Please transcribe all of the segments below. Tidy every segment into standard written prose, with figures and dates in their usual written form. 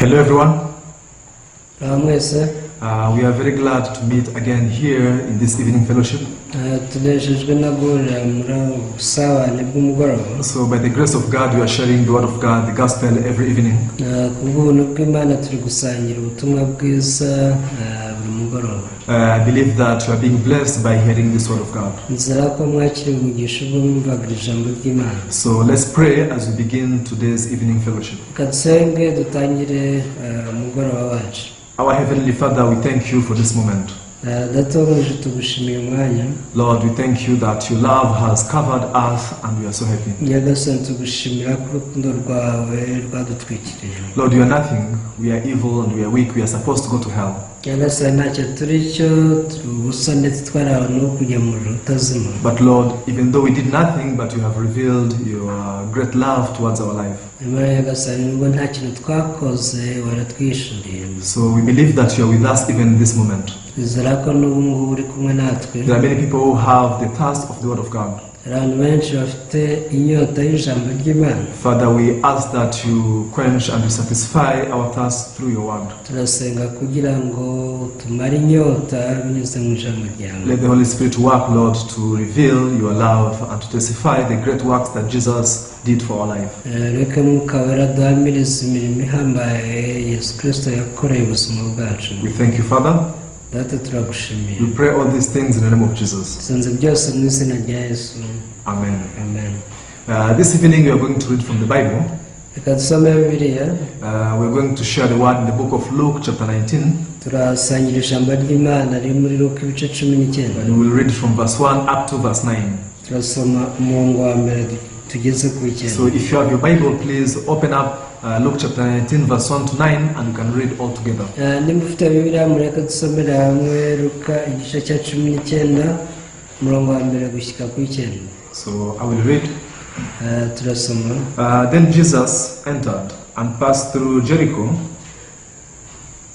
Hello, everyone. Muraho mwese. We are very glad to meet again here in this evening fellowship. Tunejejwe no guhurira muri ubu busabane bw'umugoroba. So, by the grace of God, we are sharing the Word of God, the gospel, every evening. Ku bw'ubuntu bw'Imana turi gusangira ubutumwa bwiza buri mugoroba. I believe that you are being blessed by hearing this Word of God. Nizera ko mwakiriye umugisha ubwo mwumvaga ijambo ry'Imana. So, let's pray as we begin today's evening fellowship. Reka dusenge dutangire umugoroba wacu. Our Heavenly Father, we thank you for this moment. Data wo mu ijuru, tugushimiye umwanya. Lord, we thank you that your love has covered us and we are so happy. Nyagasani, tugushimira ko urukundo rwawe rwadutwikiriye. Lord, we are nothing. We are evil and we are weak. We are supposed to go to hell. Nyagasani, ntacyo turi cyo, turi ubusa ndetse twari abantu bo kujya mu muriro utazima. But Lord, even though we did nothing, but you have revealed your great love towards our life. Nyamara Nyagasani, nubwo nta kintu twakoze, waratwihishuriye. So we believe that you are with us even in this moment. Twizera ko n'ubu ngubu uri kumwe natwe. There are many people who have the thirst of the Word of God. Hari abantu benshi bafite inyota y'ijambo ry'Imana. Father, we ask that you quench and you satisfy our thirst through your Word. Turasenga kugira ngo tumare inyota binyuze mu ijambo ryawe. Let the Holy Spirit work, Lord, to reveal your love and to testify the great works that Jesus did for our life. Reka Mwuka Wera duhamirize imirimo ihambaye Yesu Kirisito yakoreye ubuzima bwacu. We thank you, Father. Data, turagushimiye. We pray all these things in the name of Jesus. Dusenze byose mu izina rya Yesu. Amen. Amen. This evening we are going to read from the Bible. Reka dusome Bibiliya. We're going to share the word in the book of Luke, chapter 19, Turasangira ijambo ry'Imana riri muri Luka ibice 19. And we will read from verse 1 up to verse 9. Turasoma umurongo wa mbere tugeze ku icyenda. So if you have your Bible, please open up Luke chapter 19, verse 1 to 9, and we can read all together. Nimba ufite Bibiliya, mureke dusomere hamwe Luka igice cya 19, umurongo wa mbere gushyika ku icyenda. So I will read. Turasoma. Then Jesus entered and passed through Jericho.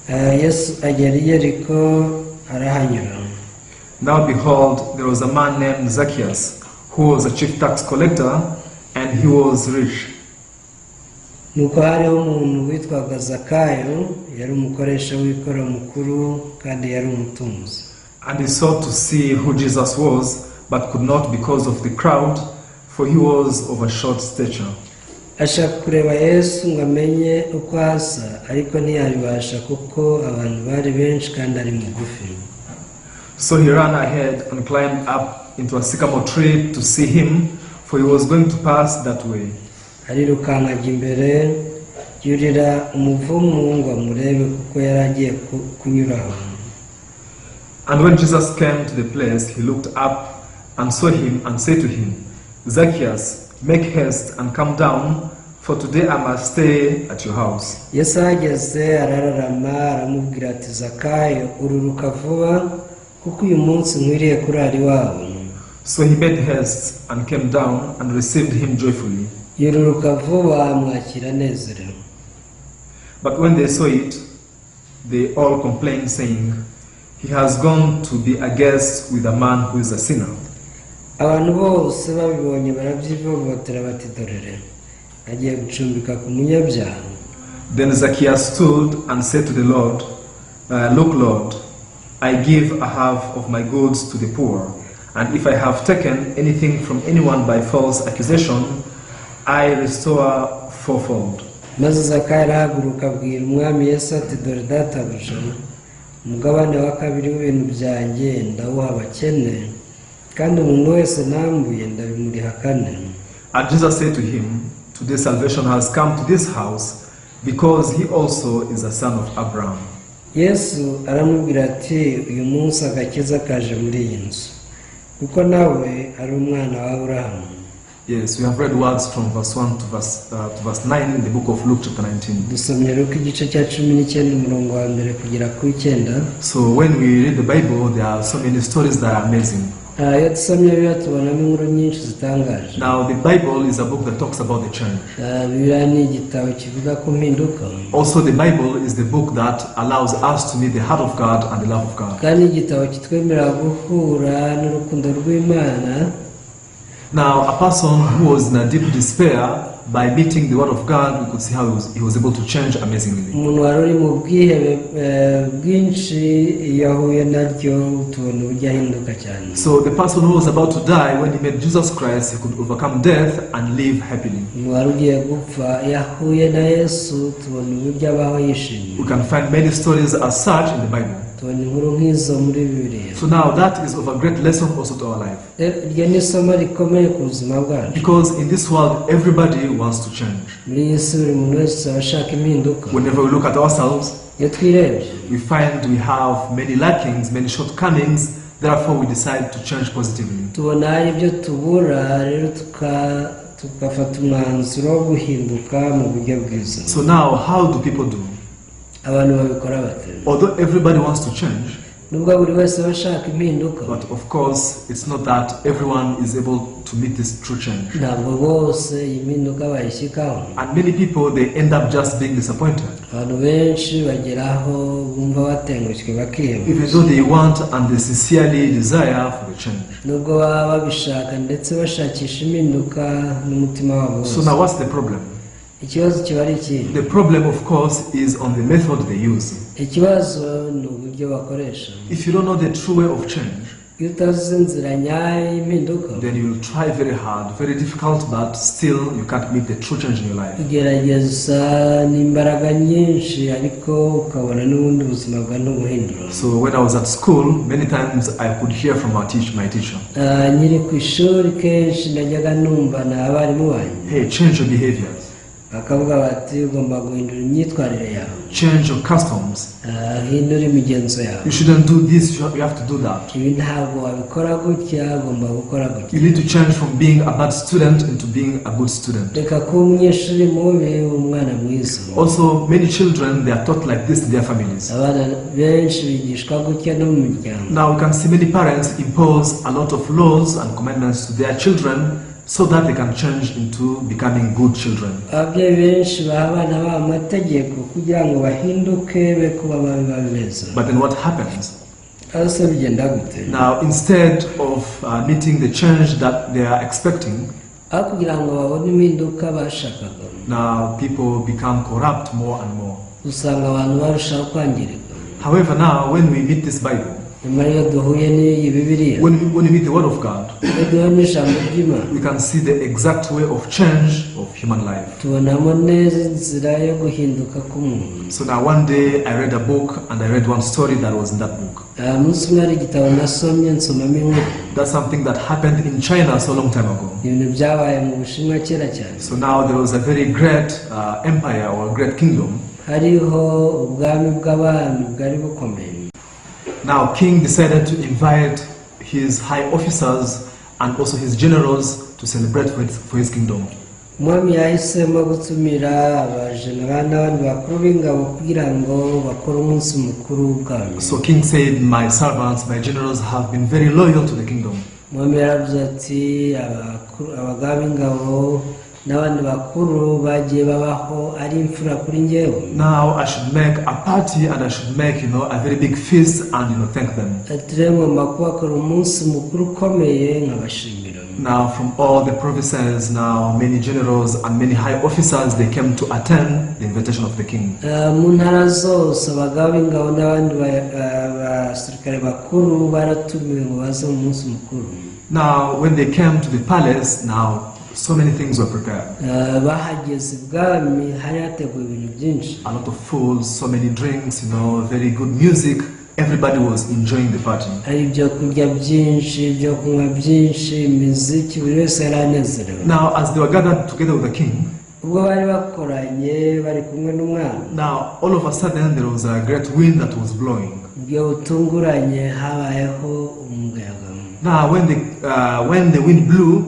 Yesu agera i Yeriko arahanyura. Now behold, there was a man named Zacchaeus, who was a chief tax collector, and he was rich. Nuko hariho umuntu witwaga Zakayo, yari umukoresha w'ikoro mukuru kandi yari umutunzi. And he sought to see who Jesus was, but could not because of the crowd, for he was of a short stature. Ashaka kureba Yesu ngo amenye uko asa, ariko ntiyabibasha kuko abantu bari benshi kandi ari mugufi. So he ran ahead and climbed up into a sycamore tree to see him, for he was going to pass that way. Arirukanka ajya imbere, yurira umuvumu ngo amurebe kuko yari agiye kunyuraho. And when Jesus came to the place, he looked up and saw him and said to him, "Zacchaeus, make haste and come down, for today I must stay at your house." Yesu ahageze arararama, aramubwira ati: "Zakayo, ururuka vuba kuko uyu munsi nkwiriye kurara iwawe." So he made haste and came down and received him joyfully. Yururuka vuba amwakira anezerewe. But when they saw it, they all complained, saying, "He has gone to be a guest with a man who is a sinner." Abantu bose babibonye barabyivovotera bati: "Dorere agiye gucumbika ku munyabyaha." Then Zacchaeus stood and said to the Lord, "Look, Lord, I give a half of my goods to the poor, and if I have taken anything from anyone by false accusation, I restore fourfold." Maze Zakayo arahaguruka abwira Umwami Yesu ati: "Dore databuja, umugabane wa kabiri w'ibintu byanjye ndawuha abakene, kandi umuntu wese nambuye ndabimuriha kane." And Jesus said to him, "Today salvation has come to this house, because he also is a son of Abraham." Yesu aramubwira ati: "Uyu munsi agakiza kaje muri iyi nzu kuko nawe ari umwana wa Aburahamu." Yes, we have read words from verse 1 to verse 9 in the book of Luke, chapter 19. Dusomye Luka igice cya 19, umurongo wa mbere kugera ku icyenda. So when we read the Bible, there are so many stories that are amazing. Iyo dusomye Bibiliya tubonamo inkuru nyinshi zitangaje. Now, the Bible is a book that talks about the change. Bibiliya ni igitabo kivuga ku mpinduka. Also, the Bible is the book that allows us to meet the heart of God and the love of God. Kandi igitabo kitwemerera guhura n'urukundo rw'Imana. Now, a person who was in a deep despair by meeting the word of God, we could see how he was able to change amazingly. Umuntu wari uri mu bwihebe bwinshi iyo ahuye naryo tubona uburyo ahinduka cyane. So the person who was about to die, when he met Jesus Christ, he could overcome death and live happily. Umuntu wari ugiye gupfa iyo ahuye na Yesu tubona uburyo abaho yishimye. We can find many stories as such in the Bible. Tubona inkuru nk'izo muri Bibiliya. So now that is of a great lesson also to our life. Iryo ni isomo rikomeye ku buzima bwacu. Because in this world, everybody wants to change. Muri iyi si buri muntu wese aba ashaka impinduka. Whenever we look at ourselves, iyo twirebye we find we have many lackings, many shortcomings. Therefore, we decide to change positively. Tubona hari ibyo tubura rero tugafata umwanzuro wo guhinduka mu buryo bwiza. So now, how do people do? Abantu babikora bate? Although everybody wants to change, nubwo buri wese aba ashaka impinduka, but of course, it's not that everyone is able to meet this true change. Ntabwo bose iyi mpinduka bayishyikaho. And many people, they end up just being disappointed. Abantu benshi bageraho bumva batengushywe bakiheba. Even though they want and they sincerely desire for the change. Nubwo baba babishaka ndetse bashakisha impinduka n'umutima wabo wose. So now, what's the problem? Ikibazo kiba ari ikihe? The problem, of course, is on the method they use. Ikibazo ni uburyo bakoresha. If you don't know the true way of change, iyo utazi inzira nyayo y'impinduka, then you'll try very hard, very difficult, but still you can't meet the true change in your life. Ugerageza n'imbaraga nyinshi ariko ukabona n'ubundi ubuzima bwawe ntubuhindura. So when I was at school, many times I could hear from my teacher, Nkiri ku ishuri kenshi najyaga numva na abarimu banjye, "Hey, change your behaviors, bakavuga bati ugomba guhindura imyitwarire yawe, change your customs. Hindura imigenzo yawe. You shouldn't do this, you have to do that. Ibi ntabwo wabikora gutya ugomba gukora gutya. You need to change from being a bad student into being a good student." Reka kuba umunyeshuri mubi umwana mwiza. Also, many children, they are taught like this in their families. Abana benshi bigishwa gutya no mu miryango. Now we can see many parents impose a lot of laws and commandments to their children so that they can change into becoming good children. Ababyeyi benshi baha abana babo amategeko kugira ngo bahinduke be kuba babi babe beza. But then what happens? Ese bigenda gute? Now, instead of meeting the change that they are expecting, aho kugira ngo babone impinduka bashakaga, now people become corrupt more and more. Usanga abantu barushaho kwangirika. However, now when we meet this Bible, nyamara iyo duhuye n'iyi Bibiliya, when we meet the Word of God, iyo duhuye n'ijambo ry'Imana, we can see the exact way of change of human life. Tubonamo neza inzira yo guhinduka k'umuntu. So now one day I read a book and I read one story that was in that book. Umunsi umwe hari igitabo nasomye nsomamo inkuru. That's something that happened in China so long time ago. Ibintu byabaye mu Bushinwa kera cyane. So now there was a very great empire or great kingdom. Hariho ubwami bw'abami bwari bukomeye. Now king decided to invite his high officers and also his generals to celebrate for his kingdom. Umwami yahisemo gutumira abajenerali n'abandi bakuru b'ingabo kugira ngo bakore umunsi mukuru w'ubwami. So king said, "My servants, my generals have been very loyal to the kingdom. Umwami yaravuze ati abagaba b'ingabo n'abandi bakuru bagiye babaho ari imfura kuri njyewe. Now I should make a party and I should make a very big feast and thank them." Ati rero ngomba kubakora umunsi mukuru ukomeye nkabashimira. Now from all the provinces, now many generals and many high officers, they came to attend the invitation of the king. Mu ntara zose abagaba b'ingabo n'abandi basirikare bakuru baratumiwe ngo baze mu munsi mukuru. Now when they came to the palace, now so many things were prepared. Bahageze ibwami hari hateguwe ibintu byinshi. A lot of food, so many drinks, very good music. Everybody was enjoying the party. Hari ibyo kurya byinshi ibyo kunywa byinshi imiziki buri wese yari anezerewe. Now, as they were gathered together with the king, ubwo bari bakoranye bari kumwe n'umwami, now all of a sudden there was a great wind that was blowing. Ubwo butunguranye habayeho umuyaga. Now, when the wind blew,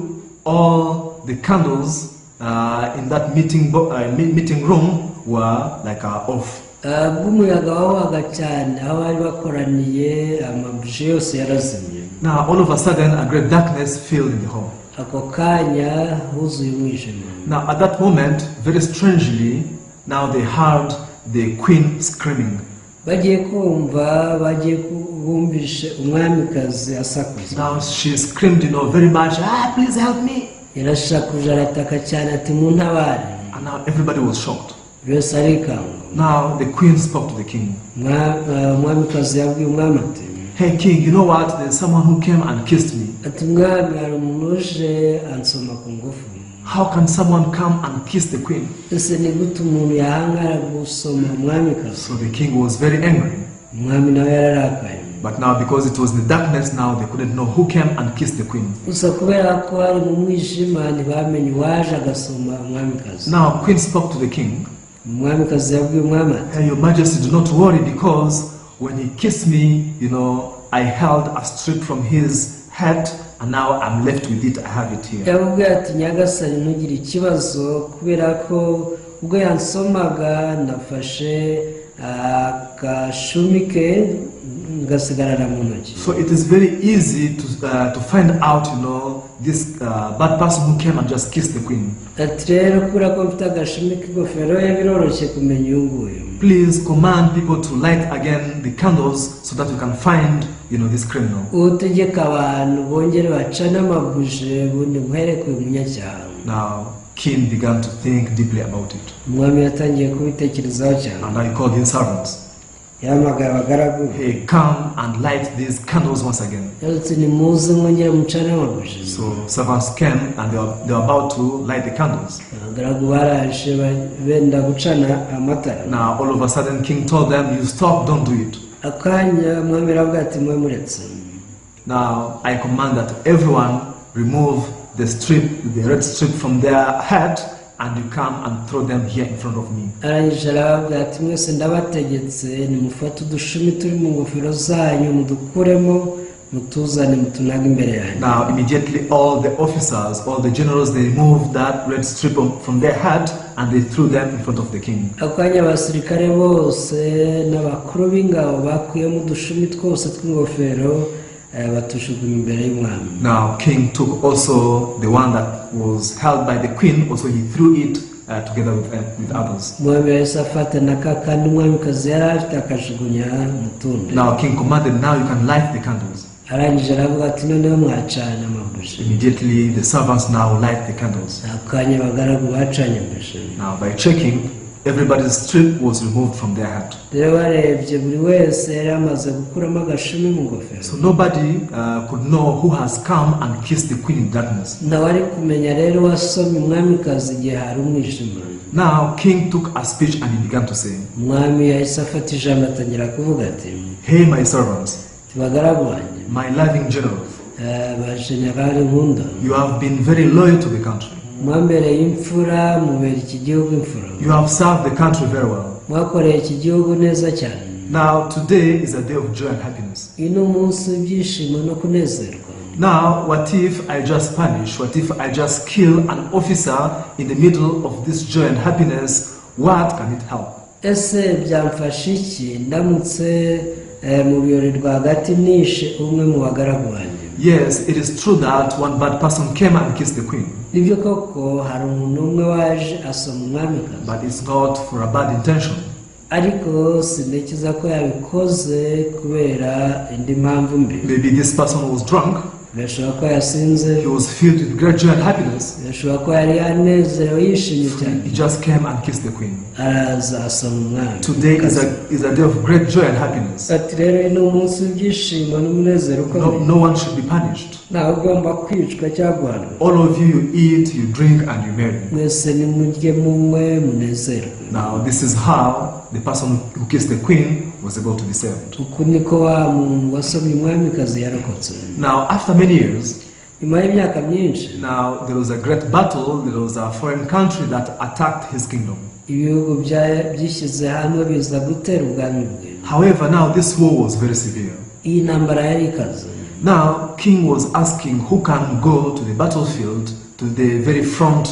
all the candles in that meeting room were like off. Ubwo umuyaga wahuhaga cyane aho bari bakoraniye amabuji yose yarazimye. Now, all of a sudden, a great darkness filled in the hall. Ako kanya huzuye umwijima. Now, at that moment, very strangely, now they heard the queen screaming. Bagiye kumva bagiye bumvishe umwamikazi asakuza. Now she screamed, very much, "Ah, please help me." Yarashakuje arataka cyane ati muntabare. And now everybody was shocked. Buri wese arikanga. Now the queen spoke to the king. Umwamikazi yabwiye umwami ati "Hey king, you know what? There's someone who came and kissed me." Ati mwami hari umuntu uje ansoma ku ngufu. How can someone come and kiss the queen? Ese ni gute umuntu yahangara gusoma umwamikazi? So the king was very angry. Umwami nawe yararakaye. But now, because it was in the darkness, now they couldn't know who came and kissed the queen. Gusa kubera ko hari mu mwijima ntibamenye uwaje agasoma umwamikazi. Now, queen spoke to the king. Umwamikazi yabwiye umwami ati "Hey, Your Majesty, do not worry, because when he kissed me, I held a strip from his head, and now I'm left with it. I have it here." Yamubwiye ati nyagasani ntugire ikibazo kubera ko ubwo yansomaga nafashe agashumi ke ngasigarana mu ntoki. So it is very easy to find out this bad person who came and just kissed the queen. Ati rero kubera ko mfite agashumi k'ingofero ye biroroshye kumenya uyu nguyu. Please command people to light again the candles so that we can find this criminal. Utegeka abantu bongere bacane amabuje bundi buhere ku munyacyaha. Now, king began to think deeply about it. Umwami yatangiye kubitekerezaho cyane. And now he called his servants. Yahamagaye abagaragu be. "Hey, come and light these candles once again." Yavuze nimuze mwongere mucane amabuje. So servants came and they were about to light the candles. Abagaragu baraje benda gucana amatara. Now all of a sudden king told them, "You stop, don't do it." Akanya umwami aravuga ati mwe muretse. "Now I command that everyone remove the strip, the red strip from their head, and you come and throw them here in front of me." Arangije arababwira ati mwese ndabategetse nimufate udushumi turi mu ngofero zanyu mudukuremo mutuzane mutunage imbere yanjye. Now immediately all the officers, all the generals, they removed that red strip from their head and they threw them in front of the king. Ako kanya abasirikare bose n'abakuru b'ingabo bakuyemo udushumi twose tw'ingofero batujugunya imbere y'umwami. Now king took also the one that was held by the queen, also he threw it together with others. Umwami yahise afata na ka kandi umwamikazi yari afite akajugunya mu tundi. Now king commanded, "Now you can light the candles." Arangije aravuga ati noneho mwacana amabuji. Immediately the servants now light the candles. Ako kanya abagaragu bacanye amabuji. Now by checking, everybody's strip was removed from their head. Rero barebye buri wese yari amaze gukuramo agashumi mu ngofero. So nobody could know who has come and kissed the queen in darkness. Ntawari kumenya rero wasomye umwamikazi igihe hari umwijima. Now king took a speech and he began to say, Umwami yahise afata ijambo atangira kuvuga ati "Hey, my servants, bagaragu banjye my loving generals, ba jenerali nkunda you have been very loyal to the country. Mwambereye imfura mubera iki gihugu imfura. You have served the country very well. Mwakoreye iki gihugu neza cyane. Now today is a day of joy and happiness. Uyu ni umunsi w'ibyishimo no kunezerwa. Now, what if I just punish? What if I just kill an officer in the middle of this joy and happiness? What can it help?" Ese byamfasha iki ndamutse mu birori rwagati nishe umwe mu bagaragu banjye? Yes, it is true that one bad person came and kissed the queen, Nibyo koko hari umuntu umwe waje asoma umwamikazi but it's not for a bad intention. Ariko sintekereza ko yabikoze kubera indi mpamvu mbi. Maybe this person was drunk, Birashoboka ko yasinze. He was filled with great joy and happiness. Birashoboka ko yari yanezerewe yishimye cyane. He just came and kissed the queen. Araza asoma umwami. Today is a day of great joy and happiness. Ati rero uyu ni umunsi w'ibyishimo n'umunezero No, ukomeye. no one should be punished. Ntawe ugomba kwicwa cyangwa guhanwa. All of you, you eat, you drink, and you marry. Mwese nimurye munywe munezerwe. Now, this is how the person who kissed the queen was able to be saved. Uku niko wa muntu wasomye umwamikazi yarokotse. Now, after many years, nyuma y'imyaka myinshi now there was a great battle. There was a foreign country that attacked his kingdom. Ibihugu byishyize hamwe biza gutera ubwami bwe. However, now this war was very severe. Iyi ntambara yari ikaze. Now, king was asking who can go to the battlefield, to the very front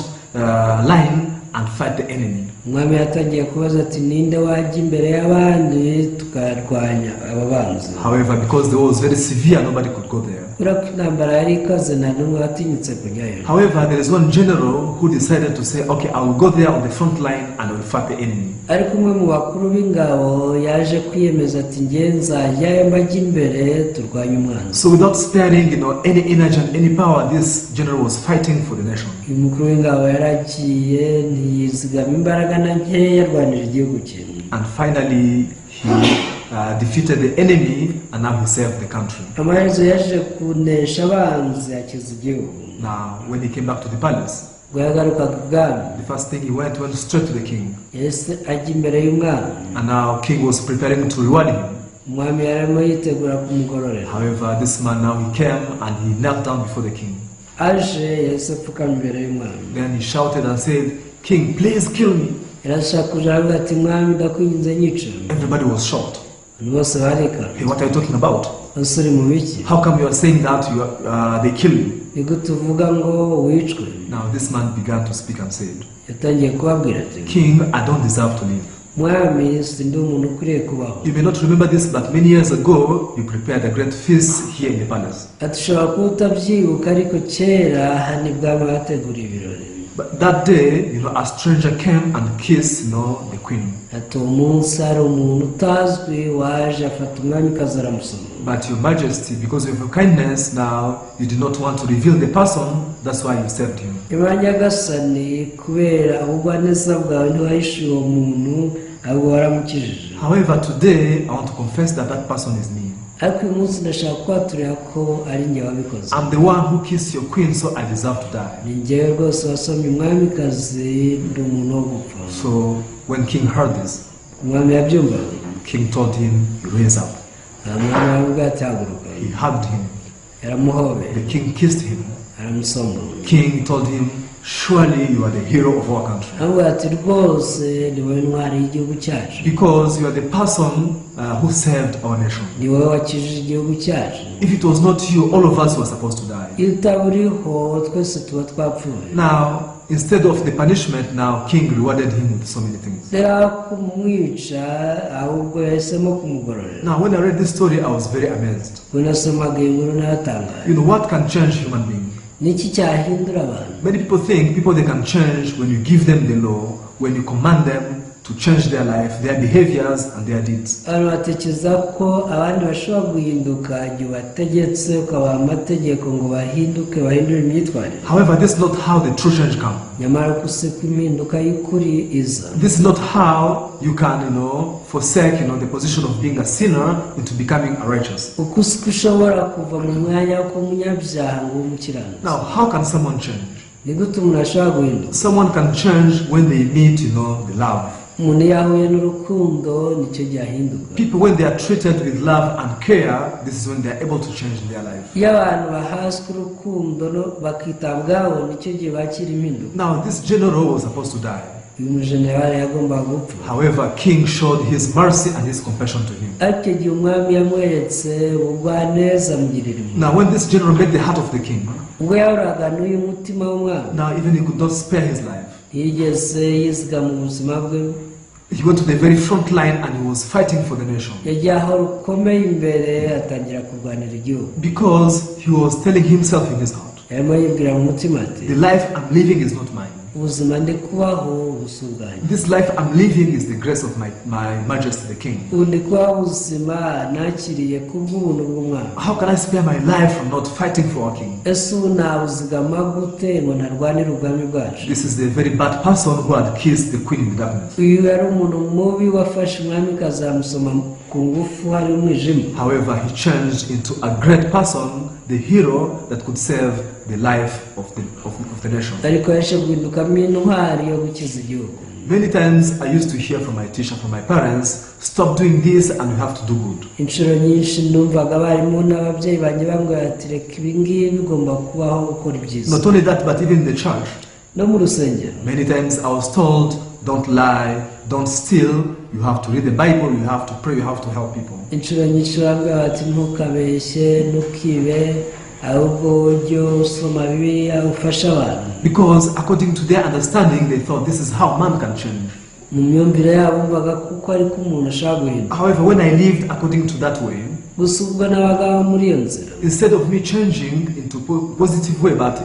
line, and fight the enemy. Umwami yatangiye kubaza ati ninde wajya imbere y'abandi tukarwanya aba banzi? However, because the war was very severe, nobody could go there. Kubera ko intambara yari ikaze, nta n'umwe watinyutse kujyayo. However, there is one general who decided to say, "Okay, I will go there on the front line and I will fight the enemy." Ariko umwe mu bakuru b'ingabo yaje kwiyemeza ati nge nzajyayo mbajya imbere turwanye umwanzi. So without sparing any energy and any power, this general was fighting for the nation. Uyu mukuru w'ingabo yaragiye ntiyizigama imbaraga na nkeya arwanira igihugu cye. And finally, he defeated the enemy and now he saved the country. Amaherezo yaje kunesha abanzi akiza igihugu. Now, when he came back to the palace, ubwo yagarukaga ibwami, the first thing he went straight to the king. Yahise ajya imbere y'umwami. And now king was preparing to reward him. Umwami yarimo yitegura kumugororera. However, this man now, he came and he knelt down before the king. Aje yahise apfukama imbere y'umwami. Then he shouted and said, "King, please kill me." Yarashakuje aravuga ati mwami ndakwinginze nyica. Everybody was shocked. Abantu bose barikanga. "Hey, what are you talking about? Ese uri mu biki? How come you are saying that they kill you?" Ni gute uvuga ngo wicwe? Now this man began to speak and said, Yatangiye kubabwira ati, "King, I don't deserve to live. mwami sindi umuntu ukwiriye kubaho. You may not remember this, but many years ago, you prepared a great feast here in the palace. Ati ushobora kuba utabyibuka ariko kera hano ibwami bategura ibirori. But that day, a stranger came and kissed the queen. Ati uwo munsi hari umuntu utazwi waje afata umwamikazi aramusoma. But Your Majesty, because of your kindness, now you did not want to reveal the person, that's why you saved him. Niba nyagasani kubera ubugwaneza bwawe ntiwahishuye uwo muntu ahubwo waramukijije. However, today I want to confess that that person is me. Ariko uyu munsi ndashaka kwaturira ko ari njye wabikoze. I'm the one who kissed your queen, so I deserve to die." Ni njyewe rwose wasomye umwamikazi ndi umuntu wo gupfa. So when king heard this, Umwami yabyumvaga, king told him, "Raise up." umwami aravuga ati haguruka. He hugged him. Yaramuhobeye. The king kissed him. Aramusoma. King told him, "Surely you are the hero of our country." Aravuga ati rwose ni wowe ntwari y'igihugu cyacu. Because you are the person who saved our nation. Ni wowe wakijije igihugu cyacu. If it was not you, all of us were supposed to die. Iyo utaba uriho twese tuba twapfuye. Now, instead of the punishment, now king rewarded him with so many things. Rero aho kumwica ahubwo yahisemo kumugororera. Now, when I read this story, I was very amazed. Ubwo nasomaga iyi nkuru naratangaye. What can change human being? Niki cyahindura abantu? Many people think people, they can change when you give them the law, when you command them to change their life, their behaviors, and their deeds. Abantu batekereza ko abandi bashobora guhinduka igihe bategetse ukabaha amategeko ngo bahinduke bahindure imyitwarire. However, this is not how the true change comes. Nyamara uku si ko impinduka y'ukuri iza. This is not how you can forsake the position of being a sinner into becoming a righteous. Uku si ko ushobora kuva mu mwanya wo kuba umunyabyaha ngo ube umukiranutsi. Now, how can someone change? Ni gute umuntu ashobora guhinduka? Someone can change when they meet the love. Umuntu iyo ahuye n'urukundo nicyo gihe ahinduka. People, when they are treated with love and care, this is when they are able to change in their life. Iyo abantu bahaswe urukundo no bakitabwaho nicyo gihe bakira impinduka. Now, this general was supposed to die. Uyu mujenerali yagombaga gupfa. However, king showed his mercy and his compassion to him. Ariko icyo gihe umwami yamweretse ubugwaneza amugirira impuhwe. Now, when this general met the heart of the king, Ubwo yahuraga n'uyu mutima w'umwami, now even he could not spare his life. Ntiyigeze yizigama ubuzima bwe. He went to the very front line and he was fighting for the nation. Yagiye aho rukomeye imbere atangira kurwanira igihugu. Because he was telling himself in his heart, Yarimo yibwira mu mutima ati, "The life I'm living is not mine. ubuzima ndi kubaho ubu si ubwanjye. This life I'm living is the grace of my majesty the king. Ubu ndi kubaho ubuzima nakiriye kubw'ubuntu bw'umwami. How can I spare my life from not fighting for our king?" Ese ubu nabuzigama gute ngo ntarwanire ubwami bwacu? This is a very bad person who had kissed the queen in the darkness. Uyu yari umuntu mubi wafashe umwamikazi amusoma ku ngufu hari umwijima. However, he changed into a great person, the hero that could save the life of the nation. Ariko yaje guhindukamo intwari yo gukiza igihugu. Many times I used to hear from my teacher, from my parents, "Stop doing this and you have to do good." Inshuro nyinshi numvaga abarimu n'ababyeyi banjye bambwira ati reka ibi ngibi bigomba kubaho gukora ibyiza. Not only that, but even in the church. No mu rusengero. Many times I was told, "Don't lie, don't steal, you have to read the Bible, you have to pray, you have to help people." Inshuro nyinshi bambwira bati ntukabeshye ntukibe ahubwo ujye usoma bibiliya ufashe abantu. Because according to their understanding, they thought this is how man can change. Mu myumvire yabo bumvaga kuko ariko umuntu ashobora guhinduka. However, when I lived according to that way, Gusa ubwo nabaga muri iyo nzira, instead of me changing into positive way, but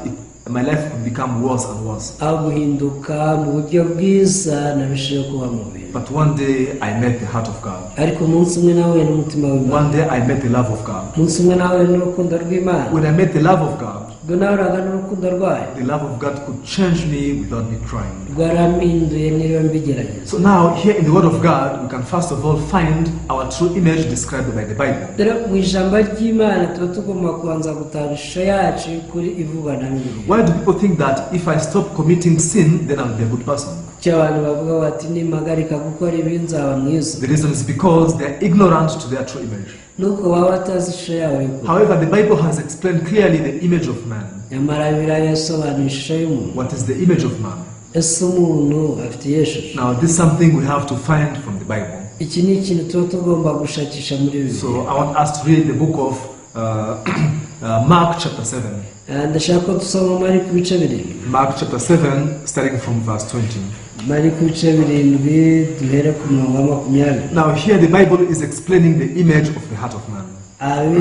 my life could become worse and worse. Aho guhinduka mu buryo bwiza narushijeho kuba mubi. But one day I met the heart of God. Ariko umunsi umwe nahuye n'umutima w'Imana. One day I met the love of God. Umunsi umwe nahuye n'urukundo rw'Imana. When I met the love of God, Ubwo nahuraga n'urukundo rwayo, the love of God could change me without me trying. Rwarampinduye niba mbigerageza. So now, here in the Word of God, we can first of all find our true image described by the Bible. Rero mu ijambo ry'Imana tuba tugomba kubanza gutahura ishusho yacu y'ukuri ivugwa na Bibiliya. Why do people think that if I stop committing sin, then I'll be a good person? Kuki abantu bavuga bati nimpagarika gukora ibi nzaba mwiza? The reason is because they are ignorant to their true image. Nuko baba batazi ishusho yabo y'ukuri. However, the Bible has explained clearly the image of man. Nyamara Bibiliya yasobanuye ishusho y'umuntu. What is the image of man? Ese umuntu afite iyihe shusho? Now, this is something we have to find from the Bible. Iki ni ikintu tuba tugomba gushakisha muri Bibiliya. So I want us to read the book of Mark chapter 7. Eh, ndashaka ko dusoma Mariko ibice 7. Mark chapter 7, starting from verse 20. Mariko ibice 7 duhere ku murongo wa 20. Now, here the Bible is explaining the image of the heart of man.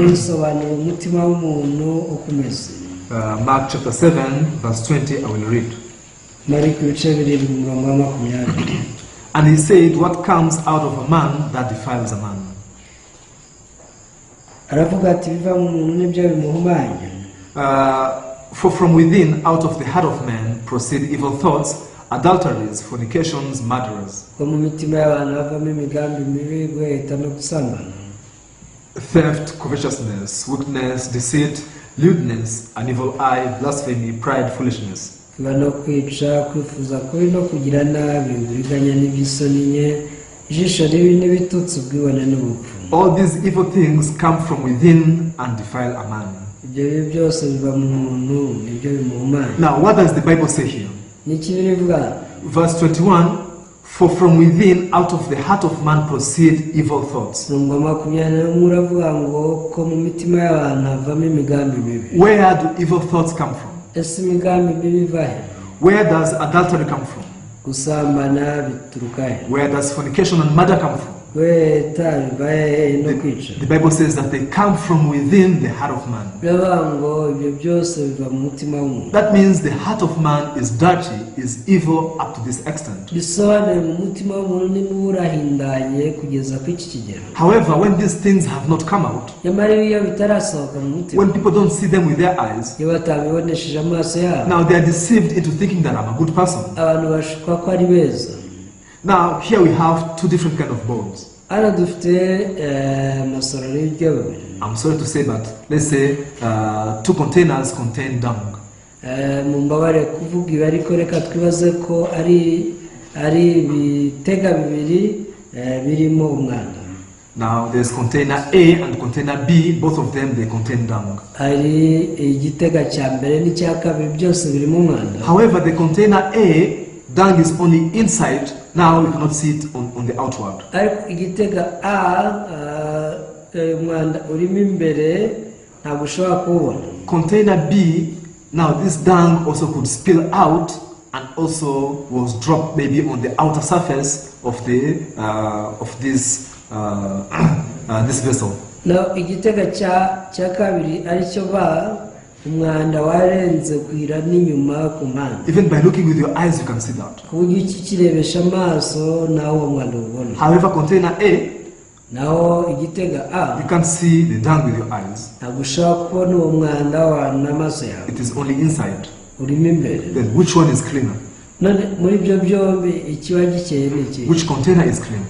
Bisobanura umutima w'umuntu uko umeze. Mark chapter 7, verse 20, I will read. Mariko ibice 7 umurongo wa 20. And he said, "What comes out of a man, that defiles a man." Aravuga ati biva mu muntu nibyo bimuhumanya. For from within, out of the heart of man, proceed evil thoughts, adulteries, fornications, murderers, ko mu mitima y'abantu havamo imigambi mibi, guheheta no gusambana, theft, covetousness, wickedness, deceit, lewdness, an evil eye, blasphemy, pride, foolishness. Kwiba no kwica, kwifuza kubi no kugira nabi, uburiganya n'iby'isoni nke, ijisho ribi n'ibitutsi, ubwibone n'ubupfu. All these evil things come from within and defile a man. Ibyo bibi byose biva mu muntu nibyo bimuhumanya. Now, what does the Bible say here? Ni iki bivuga? Verse 21: "For from within, out of the heart of man, proceed evil thoughts." Umurongo wa 21 uravuga ngo ko mu mitima y'abantu havamo imigambi mibi. Where do evil thoughts come from? Ese imigambi mibi iva he? Where does adultery come from? Gusambana bituruka he? Where does fornication and murder come from? Guheheta biva hehe no kwica? The Bible says that they come from within the heart of man. Biravuga ngo ibyo byose biva mu mutima w'umuntu. That means the heart of man is dirty, is evil up to this extent. Bisobanuye mu mutima w'umuntu niba urahindanye kugeza ku iki kigero. However, when these things have not come out, Nyamara iyo bitarasohoka mu mutima, when people don't see them with their eyes, iyo batabibonesheje amaso yabo, now they are deceived into thinking that I'm a good person. Abantu bashukwa ko ari beza. Now, here we have two different kind of bowls. Hano dufite eh, amasorori y'ibiryo bibiri. I'm sorry to say, but let's say two containers contain dung. Eh, mumbabare kuvuga ibi ariko reka twibaze ko ari ibitega bibiri eh, birimo umwanda. Now, there's container A and container B. Both of them, they contain dung. Hari igitega cya mbere n'icya kabiri byose birimo umwanda. However, the container A, dung is only inside. Now you cannot see it on the outward. Ariko igitega A ah, eh, umwanda urimo imbere ntabwo ushobora kuwubona. Container B, now this dung also could spill out and also was dropped maybe on the outer surface of this vessel. Na igitega cya kabiri aricyo ba umwanda warenze kwira n'inyuma ku mpande. Even by looking with your eyes, you can see that. Ku buryo ukikirebesha amaso naho uwo mwanda uwubona. However, container A, Naho igitega A, you can't see the dung with your eyes. Ntabwo ushobora kubona uwo mwanda wa n'amaso yawe. It is only inside. Urimo imbere. Then which one is cleaner? None muri ibyo byombi ikiba gikeye ni iki? Which container is clean?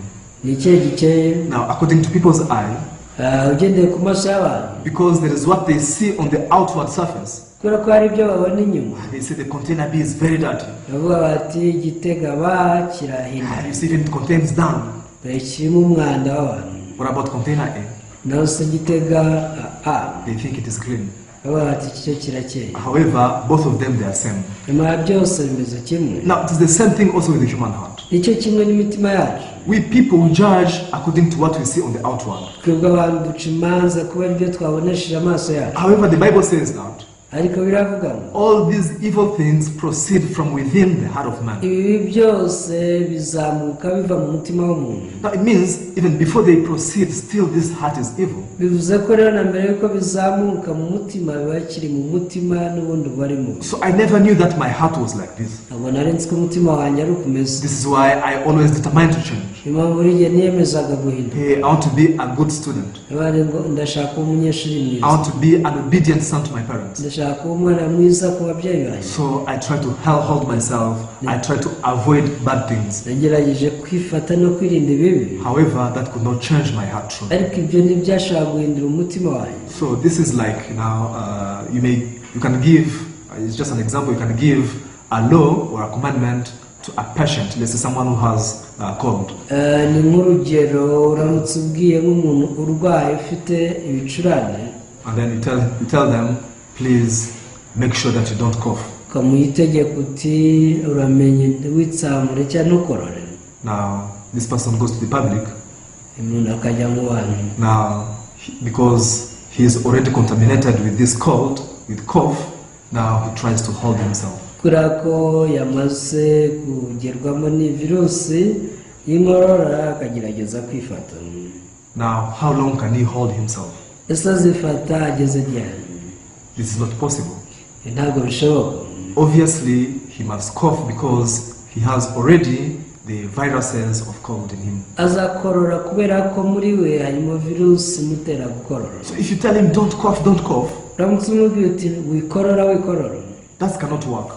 Ni ikihe gikeye? Now, according to people's eye, Ah, ugendeye ku maso y'abantu, because there is what they see on the outward surface, kubera ko hari ibyo babona inyuma, they say the container B is very dirty. Bavuga bati igitega ba kirahinda. You see, even it contains dung. Dore kirimo umwanda w'abantu. What about container A? Naho se igitega A? They think it is clean. Bavuga bati iki cyo kirakeye. However, both of them, they are same. Nyamara byose bimeze kimwe. Now, it is the same thing also with the human heart. Nicyo kimwe n'imitima yacu. We people, we judge according to what we see on the outward. Twebwe abantu duca imanza kubera ibyo twabonesheje amaso yacu. However, the Bible says that Ariko biravuga ngo all these evil things proceed from within the heart of man. Ibibi byose bizamuka biva mu mutima w'umuntu. Now it means even before they proceed, still this heart is evil. Bivuze ko rero na mbere yuko bizamuka mu mutima biba bikiri mu mutima n'ubundi uba ari mubi. So I never knew that my heart was like this. Ntabwo nari nzi ko umutima wanjye ari uko umeze. This is why I always determined to change. Niyo mpamvu buri gihe niyemezaga guhinduka. Hey, I want to be a good student. Niba ngo ndashaka kuba umunyeshuri I mwiza. want to be an obedient son to my parents. Ndashaka kuba umwana mwiza ku babyeyi banjye. So I try to hold myself. I try to avoid bad things. Nagerageje kwifata no kwirinda ibibi. However, that could not change my heart truly. Ariko ibyo ntibyashobora guhindura umutima wanjye. So this is like now you can give, it's just an example, you can give a law or a commandment to a patient. Let's say someone who has cold. Eh, ni nk'urugero uramutse ubwiye nk'umuntu urwaye ufite ibicurane And then you tell them, "Please make sure that you don't cough." ukamuha itegeko uti uramenye witsamure cyangwa ntukorore. Now this person goes to the public. Umuntu akajya mu bantu. Now, because he is already contaminated with this cold, with cough, now he tries to hold himself. Kubera ko yamaze kugerwamo ni virusi y'inkorora akagerageza kwifata. Now, how long can he hold himself? Ese azifata ageze ryari? This is not possible. Ntabwo bishoboka. Obviously, he must cough because he has already the viruses of cold in him. Azakorora kubera ko muri we harimo virusi imutera gukorora. So if you tell him, "Don't cough, don't cough," uramutse umubwiye uti wikorora wikorora that cannot work.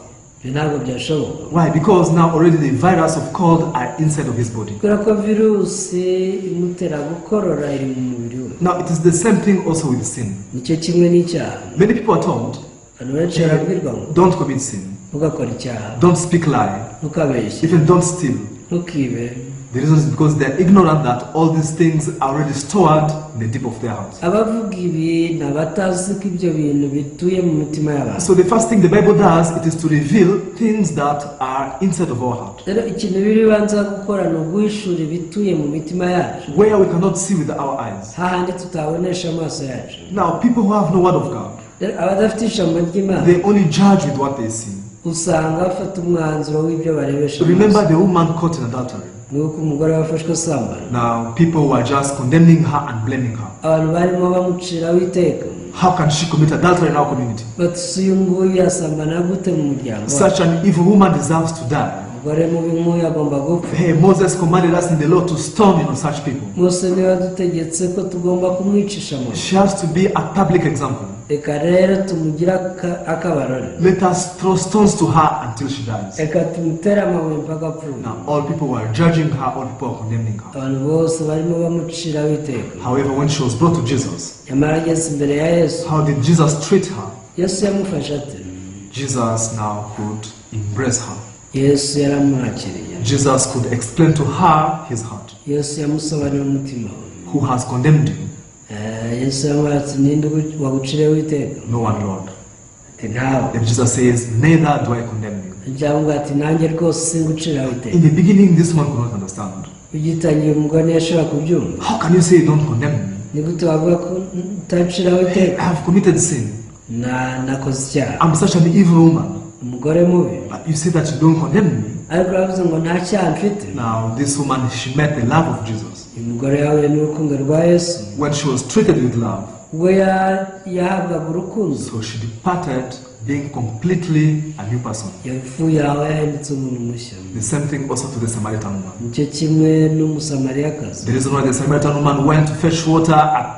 Ibyo ntabwo byashoboka. Why? Because now already the virus of cold are inside of his body. Kubera ko virusi imutera gukorora iri mu mubiri we. Now, it is the same thing also with sin. Nicyo kimwe n'icyaha. Many people are told, abantu benshi barabwirwa ngo "Don't commit sin, ntugakore icyaha, don't speak lie, ntukabeshye, even don't steal." Ntukibe. The reason is because they're ignorant that all these things are already stored in the deep of their hearts. Abavuga ibi ni abatazi ko ibyo bintu bituye mu mitima y'abantu. So the first thing the Bible does, it is to reveal things that are inside of our heart, Rero ikintu Bibiliya ibanza gukora ni uguhishura ibituye mu mitima yacu where we cannot see with our eyes. Hahandi tutabonesha amaso yacu. Now, people who have no word of God, Rero abadafite ijambo ry'Imana they only judge with what they see. Usanga bafata umwanzuro w'ibyo barebesha Remember amaso. The woman caught in adultery. Nuko umugore wafashwe asambana. Now, people were just condemning her and blaming her. Abantu barimo bamuciraho iteka. How can she commit adultery in our community? Bati "Se uyu nguyu yasambana gute mu muryango wacu?" Such an evil woman deserves to die. Umugore mubi nk'uyu agomba gupfa. Hey, Moses commanded us in the law to stone such people. Mose niwe wadutegetse ko tugomba kumwicisha amabuye. She has to be a public example. Reka rero tumugire aka- akabarore. Let us throw stones to her until she dies. Reka tumutere amabuye mpaka apfuye. Now, all people were judging her, all people were condemning her. Abantu bose barimo bamuciraho iteka. However, when she was brought to Jesus, nyamara ageze imbere ya Yesu, how did Jesus treat her? Yesu yamufashe ate? Jesus now could embrace her. Yesu yaramwakiriye. Jesus could explain to her his heart. Yesu yamusobanurira umutima we. "Who has condemned you?" Eh, Yesu yamubaza ati ninde ugu- waguciriyeho iteka? "No one, Lord." Ati ntawe. Then Jesus says, "Neither do I condemn you." Cyangwa ati nanjye rwose singuciraho iteka. In the beginning, this woman could not understand. Ugitangiye umugore ntiyashobora kubyumva. "How can you say you don't condemn me?" Ni gute wavuga ko utanciraho "Hey, iteka? I have committed sin. Na nakoze icyaha. I'm such an evil woman. Umugore mubi. But you say that you don't condemn me." Ariko uravuze ngo nta cyaha mfite. Now, this woman, she met the love of Jesus. Uyu mugore yahuye n'urukundo rwa Yesu. When she was treated with love, ubwo ya- yahabwaga urukundo, so she departed being completely a new person. Yavuye aho yahindutse umuntu mushya. The same thing also to the Samaritan woman. Nicyo kimwe n'Umusamariyakazi. The reason why the Samaritan woman went to fetch water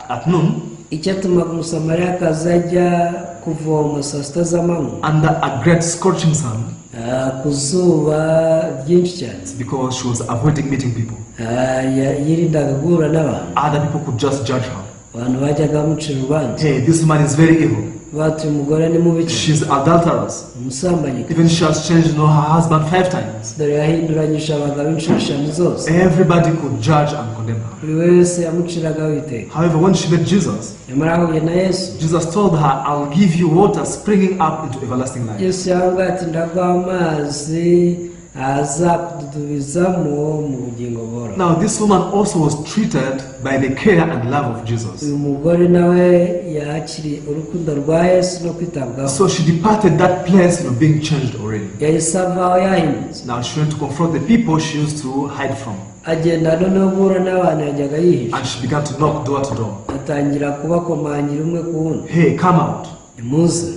at noon icyatumaga Umusamariyakazi ajya kuvoma saa sita z'amanywa under a great scorching sun ah, ku zuba ryinshi cyane is because she was avoiding meeting people. Ah, ya- yirindaga guhura n'abantu. Other people could just judge her. Abantu bajyaga bamucira urubanza. "Hey, this woman is very evil. Bati uyu mugore ni mubi cyane. She's adulterous. Umusambanyi. Even she has changed her husband five times." Dore yahinduranyije abagabo inshuro eshanu zose. Everybody could judge and condemn her. Buri wese yamuciragaho iteka. However, when she met Jesus, nyamara ahuye na Yesu, Jesus told her, "I'll give you water springing up into everlasting life." Yesu yamubwiye ati ndaguha amazi. Azakududubizamo mu bugingo buhoraho. Now, this woman also was treated by the care and love of Jesus. Uyu mugore nawe yakiriye urukundo rwa Yesu no kwitabwaho. So she departed that place, being changed already. Yahise avaho yahindutse. Now she went to confront the people she used to hide from. Agenda noneho guhura n'abantu yajyaga yihisha. And she began to knock door to door. Atangira kubakomangira umwe ku wundi. "Hey, come out. Nimuze.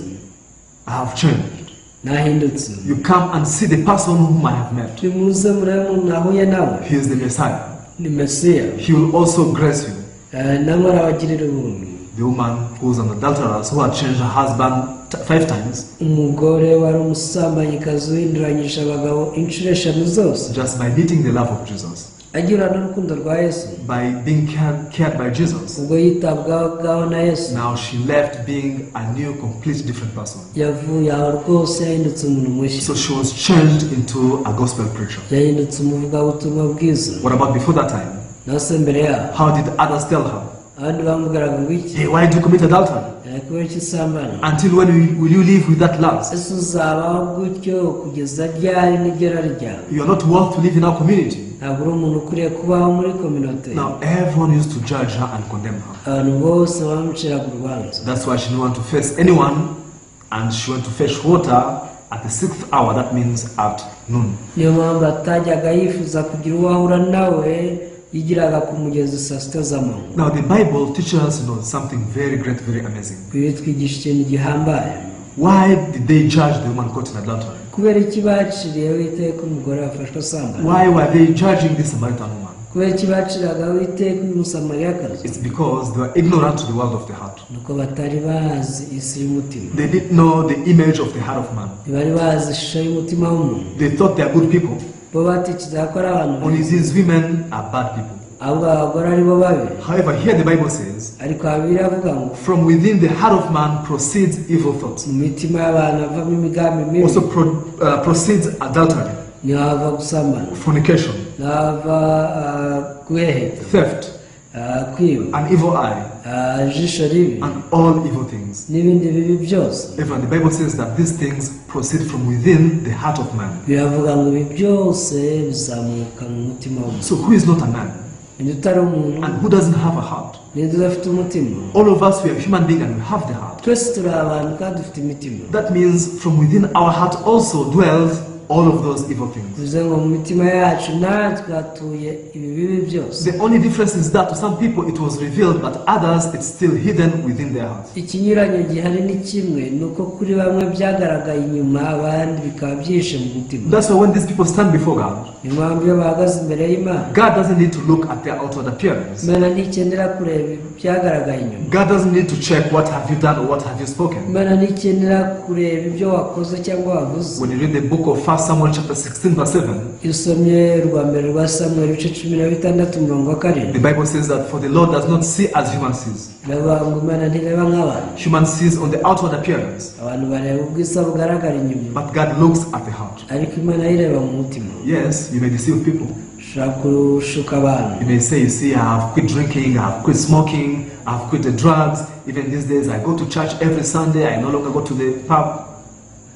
I have changed. Nahindutse. You come and see the person whom I have met. Nimuze murebe umuntu nahuye nawe. He is the Messiah. Ni Mesiya. He will also grace you." Eh, nawe arabagirira ubuntu. The woman who was an adulteress, who had changed her husband five times, Umugore wari umusambanyikazi uhinduranyije abagabo inshuro eshanu zose, just by meeting the love of Jesus, agira n'urukundo rwa Yesu, by being cared by Jesus, ubwo yitabwagaho na Yesu, now she left being a new, complete different person. Yavuye aho rwose yahindutse umuntu mushya. So she was changed into a gospel preacher. Yahindutse umuvugabutumwa bwiza. What about before that time? Naho se mbere yaho? How did others tell her? Abandi bamubwiraga ngo iki? "Hey, why do you commit adultery? Eh, kubera iki usambana? Until when will you live with that lust? Ese uzabaho gutyo kugeza ryari n'iryo rari ryawe? You are not worth to live in our community." Ntabwo uri umuntu ukwiriye kubaho muri kominote. Now everyone used to judge her and condemn her. Abantu bose bamuciraga urubanza. That's why she didn't want to face anyone, and she went to fetch water at the sixth hour, that means at noon. Niyo mpamvu atajyaga yifuza kugira uwo ahura nawe, yigiraga ku mugezi saa sita z'amanywa. Now the Bible teaches us something very great, very amazing. Bibiliya itwigisha ikintu gihambaye. Why did they judge the woman caught in adultery? Kubera iki baciriyeho iteka umugore wafashwe asambana? Why were they judging this Samaritan woman? Kubera iki baciragaho iteka uyu Musamariyakazi? It's because they were ignorant to the world of the heart. Nuko batari bazi isi y'umutima. They didn't know the image of the heart of man. Ntibari bazi ishusho y'umutima w'umuntu. They thought they are good people. Bo batekerezaga ko ari abantu Only beza. these women are bad people. Ahubwo abagore ari bo babi. However, here the Bible says, Ariko Bibiliya iravuga ngo from within the heart of man proceeds evil thoughts. mu mitima y'abantu havamo imigambi mibi. Also proceeds adultery, Niho hava gusambana, fornication, niho hava guheheta, theft, kwiba, an evil eye, ijisho ribi, and all evil things. N'ibindi bibi byose. Everyone, the Bible says that these things proceed from within the heart of man. Biravuga ngo ibi byose bizamuka mu mutima w'umuntu. So who is not a man? Ninde utari umuntu? And who doesn't have a heart? Ninde udafite umutima? All of us, we are human beings and we have the heart. Twese turi abantu kandi dufite imitima. That means from within our heart also dwells all of those evil things. Bivuze ngo mu mitima yacu natwe hatuye ibi bibi byose. The only difference is that to some people it was revealed, but others it's still hidden within their hearts. Ikinyuranyo gihari ni kimwe, ni uko kuri bamwe byagaragaye inyuma, abandi bikaba byihishe mu mutima. That's why when these people stand before God, Niyo mpamvu iyo bahagaze imbere y'Imana, God doesn't need to look at their outward appearance. Imana ntikenera kureba ibyagaragaye inyuma. God doesn't need to check what have you done or what have you spoken. Imana ntikenera kureba ibyo wakoze cyangwa wavuze. When you read the book of 1 Samuel chapter 16 verse 7, Iyo usomye rwa mbere rwa Samweli ibice 16 umurongo wa 7, the Bible says that for the Lord does not see as human sees. Biravuga ngo Imana ntireba nk'abantu. Human sees on the outward appearance, Abantu bareba ubwiza bugaragara inyuma, but God looks at the heart. ariko Imana yireba mu mutima. Yes, you may deceive people. Ushobora kushuka abantu. You may say, "You see, I have quit drinking, I have quit smoking, I have quit the drugs. Even these days, I go to church every Sunday, I no longer go to the pub."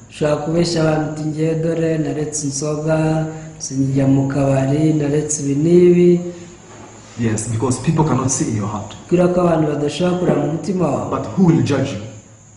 Ushobora kubeshya abantu uti ngewe dore naretse inzoga, sinjya mu kabari, naretse ibi n'ibi. Yes, because people cannot see in your heart. Kubera ko abantu badashobora kureba mu mutima wawe. But who will judge you?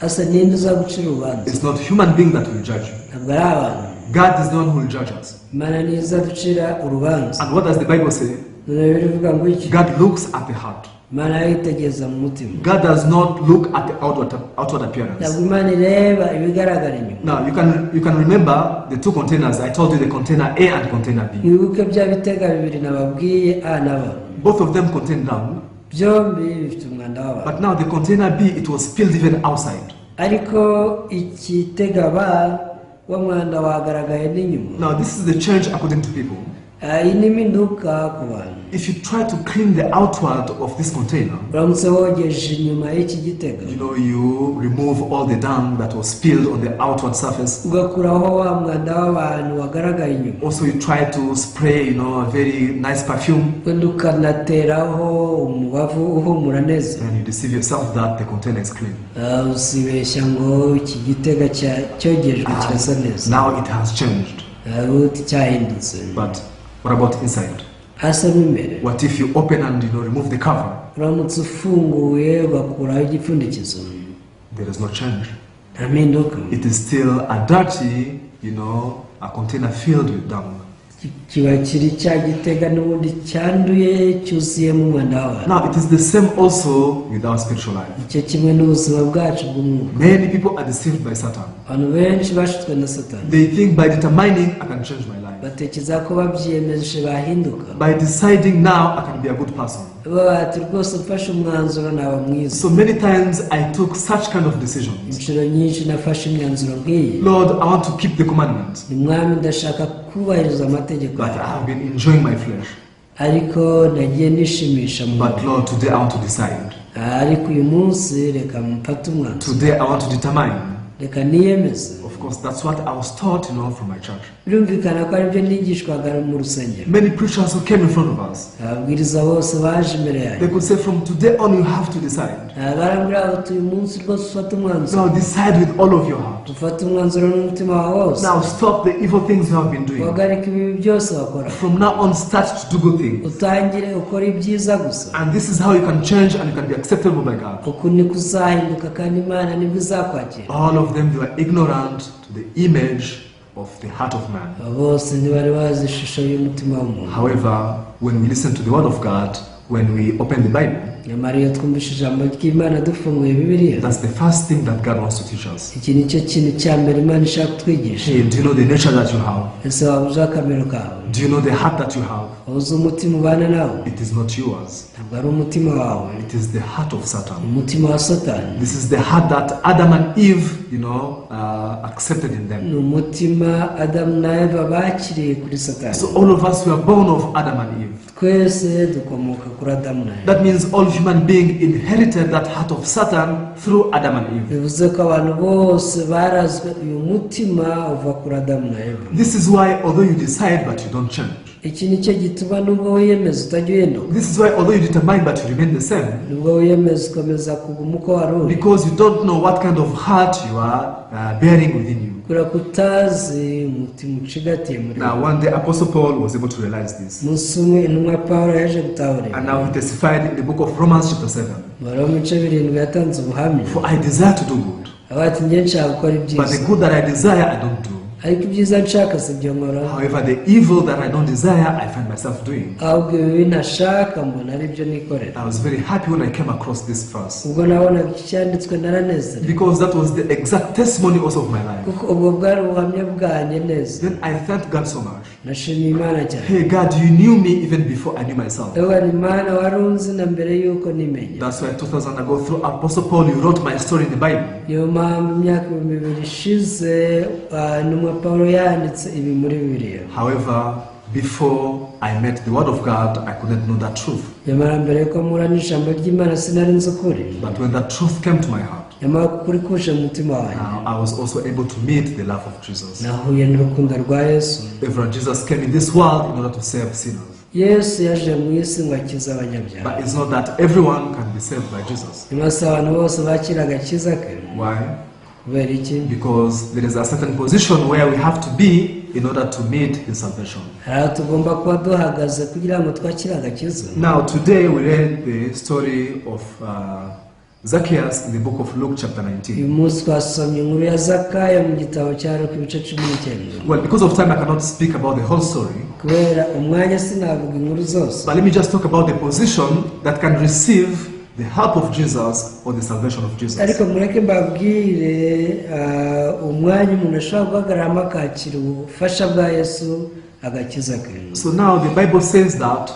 Asa ninde uza gucira urubanza? It's not human being that will judge you. Ntabwo ari abantu. God is the one who will judge us. Imana niyo izaducira urubanza. And what does the Bible say? None Bibiliya ivuga ngo iki? God looks at the heart. Imana yitegereza mu mutima. God does not look at the outward appearance. Ntabwo Imana ireba ibigaragara inyuma. Now you can remember the two containers. I told you the container A and container B. Mwibuke bya bitega bibiri nababwiye, A na B. Both of them contain dung, Byombi bifite umwanda w'abantu. But now the container B, it was spilled even outside. Ariko ikitega B wa mwanda wagaragaye n'inyuma. Now this is the change according to people. Ah, iyi ni impinduka ku bantu. If you try to clean the outward of this container, Uramutse wogeje inyuma y'iki gitega, you remove all the dung that was spilled on the outward surface. Ugakuraho wa mwanda w'abantu wagaragaye inyuma, Also, you try to spray a very nice perfume, wenda ukanateraho umubavu uhumura neza, and you deceive yourself that the container is clean. Ah, uzibeshya ngo iki gitega cyogejwe kirasa neza. Now it has changed. Uti cyahindutse. But what about inside? Hasi mo imbere? What if you open and remove the cover? Uramutse ufunguye ugakuraho igipfundikizo? There is no change. Nta mpinduka. It is still a dirty, a container filled with dung. Kiba kiri cya gitega n'ubundi cyanduye cyuzuyemo umwanda w'abantu. Now it is the same also with our spiritual life. Icyo kimwe n'ubuzima bwacu bw'umwuka. Many people are deceived by Satan. Abantu benshi bashutswe na Satani. They think by determining I can change my life. Batekereza ko babyiyemeje bahinduka. By deciding now I can be a good person. Bati rwose mfashe umwanzuro naba mwiza. So many times I took such kind of decisions. Inshuro nyinshi nafashe imyanzuro nk'iyi. Lord, I want to keep the commandments, Ni Mwami, ndashaka kubahiriza amategeko but yawe. I have been enjoying my flesh. Ariko nagiye nishimisha mu But Lord, today I want to decide. Ariko uyu munsi reka mfate umwanzuro. Today I want to determine. Reka niyemeze. Of course, that's what I was taught from my church. Birumvikana ko aribyo nigishwaga mu rusengero. Many preachers who came in front of us, Ababwiriza bose baje imbere yanjye, they could say, from today on, you have to decide. Barambwira bati uyu munsi rwose ufate umwanzuro. Now decide with all of your heart. Ufate umwanzuro n'umutima wawe wose. Now stop the evil things you have been doing. Uhagarike ibibi byose wakora. From now on, start to do good things. Utangire ukore ibyiza gusa. And this is how you can change and you can be acceptable by God. Uku niko uzahinduka kandi Imana nibwo izakwakira. All of them, they were ignorant to the image of the heart of man. Aba bose ntibari bazi ishusho y'umutima w'umuntu. However, when we listen to the word of God, when we open the Bible, Nyamara iyo twumvise ijambo ry'Imana dufunguye Bibiliya, that's the first thing that God wants to teach us. Iki ni cyo kintu cya mbere Imana ishaka kutwigisha. Hey, do you know the nature that you have? Ese waba uzi akamero kawe? Do you know the heart that you have? Waba uzi umutima ubana nawo? It is not yours. Ntabwo ari umutima wawe. It is the heart of Satan. Umutima wa Satani. This is the heart that Adam and Eve accepted in them. Ni umutima Adamu na Eva bakiriye kuri Satani. So all of us were born of Adam and Eve. Twese dukomoka kuri Adamu na Eva. That means all human beings inherited that heart of Satan through Adam and Eve. Bivuze ko abantu bose barazwe uyu mutima uva kuri Adamu na Eva. This is why, although you decide, but you don't change. Iki ni cyo gituma nubwo wiyemeza utajya uhinduka. This is why, although you determine, but you remain the same. Nubwo wiyemeza ukomeza kuguma uko wari uri. Because you don't know what kind of heart you are bearing within you. Kubera ko utazi umutima ucigatiye muri Now, wowe. one day, Apostle Paul was able to realize this. Umunsi umwe intumwa Paul yaje gutahura. And now he testified in the book of Romans, chapter 7. Mu bice 7 yatanze ubuhamya. For I desire to do good, Avuga ati njye nshaka gukora but the ibyiza, good that I desire, I don't do. ariko ibyiza nshaka si byo nkora. However, the evil that I don't desire, I find myself doing. Ahubwo ibibi ntashaka mbona ari byo nikorera. I was very happy when I came across this verse Ubwo nabonaga iki cyanditswe naranezerewe, because that was the exact testimony also of my life. kuko ubwo bwari ubuhamya bwanjye neza. Then I thanked God so much. Nashimiye Imana cyane. Hey God, you knew me even before I knew myself. Ndavuga nti Imana wari unzi na mbere y'uko nimenya. That's why 2000 ago, through Apostle Paul, you wrote my story in the Bible. Niyo mpamvu imyaka 2000 ishize intumwa Paul yanditse ibi muri Bibiliya. However, before I met the Word of God, I couldn't know that truth. Nyamara mbere yuko mpura n'ijambo ry'Imana sinari nzi ukuri. But when that truth came to my heart, Nyamara ukuri kuje mu mutima wanjye, now I was also able to meet the love of Jesus. Nahuye n'urukundo rwa Yesu. Everyone, Jesus came in this world in order to save sinners. Yesu yaje mu isi ngo akize abanyabyaha. But it's not that everyone can be saved by Jesus. Nyamara si abantu bose bakira agakiza ke. Why? Kubera iki? Because there is a certain position where we have to be in order to meet his salvation. Hari aho tugomba kuba duhagaze kugira ngo twakire agakiza. Now, today we read the story of Zacchaeus in the book of Luke, chapter Uyu 19. Munsi twasomye inkuru ya Zakayo mu gitabo cya Luka ibice 19. Well, because of time, I cannot speak about the whole story. Kubera umwanya sinavuga inkuru zose. But let me just talk about the position that can receive the help of Jesus or the salvation of Jesus. Ariko mureke mbabwire umwanya umuntu ashobora guhagararamo akakira ubufasha bwa Yesu agakiza ke. So now the Bible says that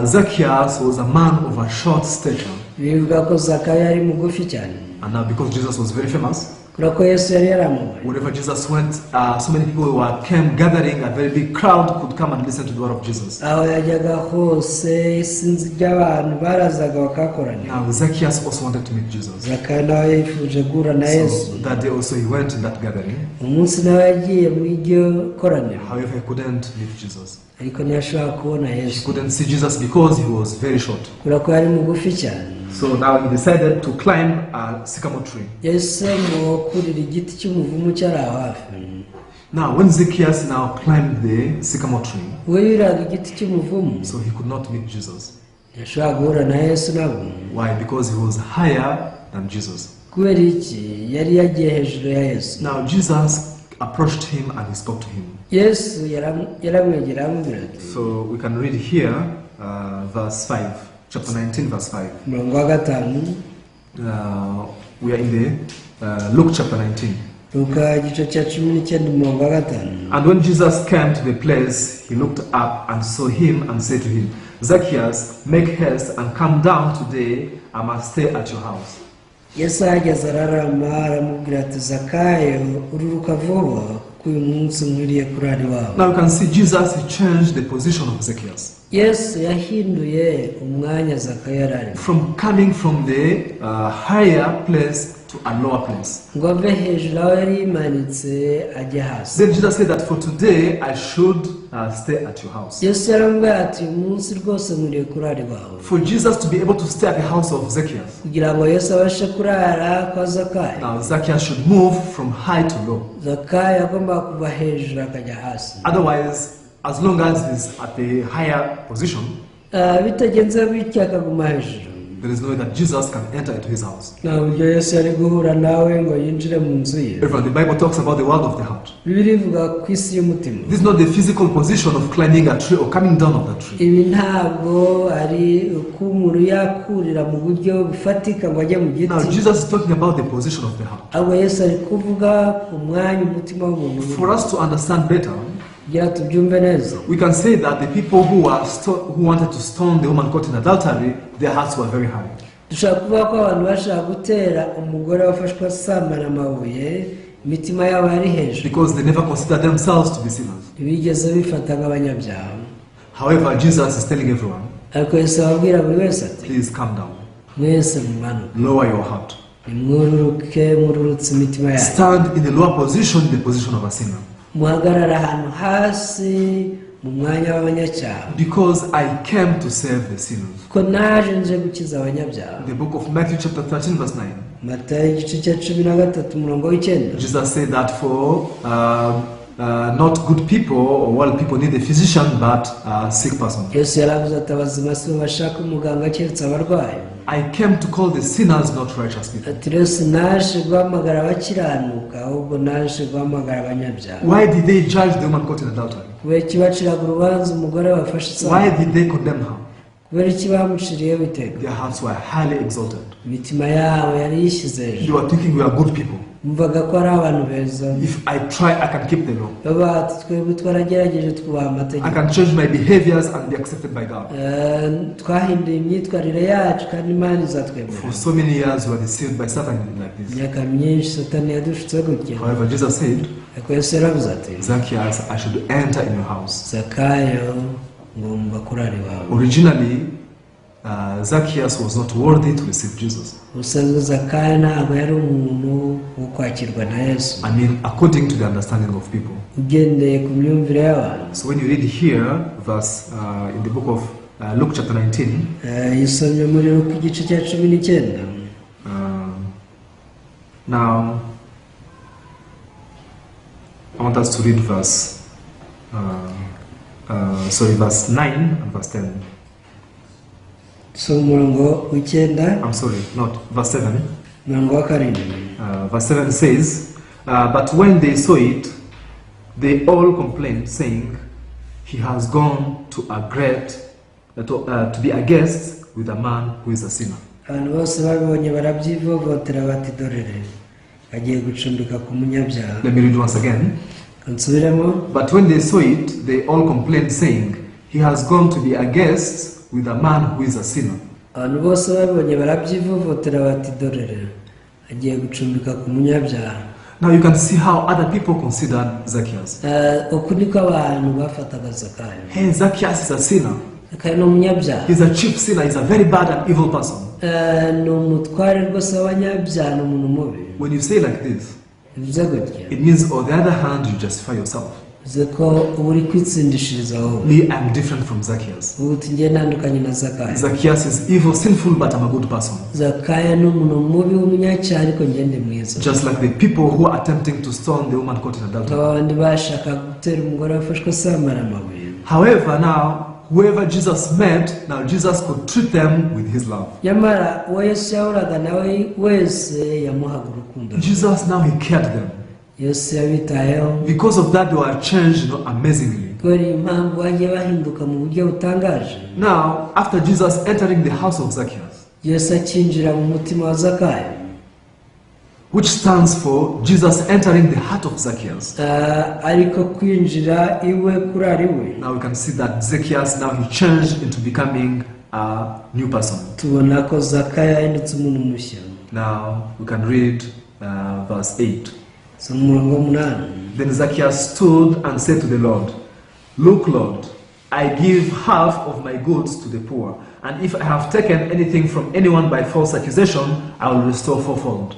Zacchaeus was a man of a short stature. Bivuga ko Zakayo yari mugufi cyane. And now, because Jesus was very famous, Kubera ko Yesu yari yaramamaye, wherever Jesus went, so many people were came gathering, a very big crowd could come and listen to the word of Jesus. Aho yajyaga hose isinzi ry'abantu barazaga bakahakoranira. Now Zacchaeus also wanted to meet Jesus. Zakayo nawe yifuje guhura na Yesu. So that day also he went in that gathering. Umunsi nawe yagiye mu iryo koraniro. However, he couldn't meet Jesus. Ariko ntiyashobora kubona He Yesu, couldn't see Jesus because he was very short. Kubera ko yari mugufi cyane. So now he decided to climb a sycamore tree. Yahisemo kurira igiti cy'umuvumu cyari aho hafi. Now, when Zacchaeus now climbed the sycamore tree, We yuriraga igiti cy'umuvumu, so he could not meet Jesus. ntiyashobora guhura na Yesu nabwo. Why? Because he was higher than Jesus. Kubera iki? Yari yagiye hejuru ya Yesu. Now, Jesus approached him and he spoke to him. Yesu yaramwegera aramubwira ati, So we can read here verse 5, chapter 19, verse 5. Umurongo wa 5. We are in the Luke chapter 19. Luka igice cya 19, umurongo wa 5. And when Jesus came to the place, he looked up and saw him and said to him, "Zacchaeus, make haste and come down today. I must stay at your house." Yesu ahageze ararama, aramubwira ati: "Zakayo, ururuka vuba, kuko uyu munsi nkwiriye kurara iwawe." Now you can see Jesus, he changed the position of Zacchaeus. Yesu yahinduye umwanya Zakayo yari arimo. From coming from the higher place to a lower place. Ngo ave hejuru aho yari yimanitse ajye hasi. Then Jesus said that for today I should stay at your house. Yesu yaramubwiye ati: "Uyu munsi rwose nkwiriye kurara iwawe." For Jesus to be able to stay at the house of Zacchaeus, Kugira ngo Yesu abashe kurara kwa Zakayo, now Zacchaeus should move from high to low. Zakayo yagombaga kuva hejuru akajya hasi. Otherwise, as long as he's at the higher position, Ah, bitagenze bityo akaguma hejuru, there is no way that Jesus can enter into his house. nta buryo Yesu yari guhura nawe ngo yinjire mu nzu ye. Everyone, the Bible talks about the world of the heart. Bibiliya ivuga ku isi y'umutima. This is not the physical position of climbing a tree or coming down of the tree. Ibi ntabwo ari uko umuntu yakurira mu buryo bufatika ngo ajye mu giti. Now, Jesus is talking about the position of the heart. Ahubwo Yesu ari kuvuga ku mwanya umutima w'umuntu uri. For us to understand better, Kugira tubyumve neza, we can say that the people who wanted to stone the woman caught in adultery, their hearts were very high. Dushobora kuvuga ko abantu bashaka gutera umugore wafashwe asambana amabuye, imitima yabo yari hejuru, Because they never considered themselves to be sinners. Ntibigeze bifata nk'abanyabyaha. However, Jesus is telling everyone, Ariko Yesu ababwira buri wese ati, "Please calm down, "Mwese mumanuke, lower your heart, nimwururuke, mwururutse imitima yanyu, stand in the lower position, the position of a sinner, muhagarare ahantu hasi mu mwanya w'abanyacyaha, because I came to save the sinners." ko naje nje gukiza abanyabyaha." The book of Matthew, chapter 13, verse 9. Matayo igice cya 13, umurongo wa 9. Jesus said that for not good people or well people need a physician, but a sick person. Yesu yaravuze ati: "Abazima si bo bashaka umuganga, keretse abarwayi." I came to call the sinners, not righteous people. Ati: "Rero sinaje guhamagara abakiranuka, ahubwo naje guhamagara abanyabyaha." Why did they judge the woman caught in adultery? Kubera iki baciraga urubanza umugore wafashe Why isano? did they condemn her? Kubera iki bamuciriyeho iteka? Their hearts were highly exalted. Imitima yabo yari yishyize They hejuru. were thinking we are good people. Bumvaga ko ari abantu beza. If I try, I can keep the law. Baba ati: "Twebwe twaragerageje twubaha I amategeko. can change my behaviors and be accepted by God." Eh, twahinduye imyitwarire yacu kandi Imana izatwemera." For so many years, we were deceived by Satan like this. Imyaka myinshi Satani yadushutse gutya. However, Jesus said, Ariko Yesu yaravuze ati, "Zacchaeus, I should enter in your house." "Zakayo, ngomba kurara iwawe." Originally, Zacchaeus was not worthy to receive Jesus. Ubusanzwe Zakayo ntabwo yari umuntu wo kwakirwa na Yesu. I mean, according to the understanding of people. Ugendeye ku myumvire y'abantu. So when you read here, verse in the book of Luke chapter 19, Eh, iyo usomye muri Luka igice cya 19, now I want us to read verse, sorry, verse 9 and verse 10. Dusoma umurongo wa 9. I'm sorry, not verse 7. Umurongo wa 7. Verse 7 says, "But when they saw it, they all complained, saying, 'He has gone to be a guest with a man who is a sinner.'" Abantu bose babibonye barabyivovotera bati: "Dorere agiye gucumbika ku munyabyaha." Let me read once again. Nsubiremo. But when they saw it, they all complained, saying, 'He has gone to be a guest with a man who is a sinner.'" Abantu bose babibonye barabyivovotera bati: "Dorere agiye gucumbika ku munyabyaha." Now you can see how other people considered Zacchaeus. Eh, uku niko abantu bafataga Zakayo. Hey, Zacchaeus is a sinner. Zakayo ni umunyabyaha. He's a chief sinner. He's a very bad and evil person. Eh, ni umutware rwose w'abanyabyaha, ni umuntu mubi. When you say like this, Bivuze gutya, it means on the other hand, you justify yourself. Uzi ko uba uri kwitsindishiriza wowe. Me, I'm different from Zacchaeus. Ubu uti njye ntandukanye na Zakayo. Zacchaeus is evil, sinful, but I'm a good person. Zakayo ni umuntu mubi w'umunyacyaha, ariko njye ndi mwiza. Just like the people who are attempting to stone the woman caught in adultery. Abandi bashaka gutera umugore wafashwe asambana amabuye. However, now, whoever Jesus met, now Jesus could treat them with his love. Nyamara uwo Yesu yahuraga nawe wese yamuhaga urukundo rwe. Jesus now, he cared them. Yesu yabitayeho. Because of that, they were changed, amazingly. Kubera iyi mpamvu bagiye bahinduka mu buryo butangaje. Now, after Jesus entering the house of Zacchaeus, Yesu akinjira mu mutima wa Zakayo, which stands for Jesus entering the heart of Zacchaeus. Ah, ariko kwinjira iwe kurara iwe. Now we can see that Zacchaeus now he changed into becoming a new person. Tubona ko Zakayo yahindutse umuntu mushya. Now we can read verse 8. So umurongo w'umunani. Then Zacchaeus stood and said to the Lord, "Look, Lord, I give half of my goods to the poor, and if I have taken anything from anyone by false accusation, I will restore fourfold."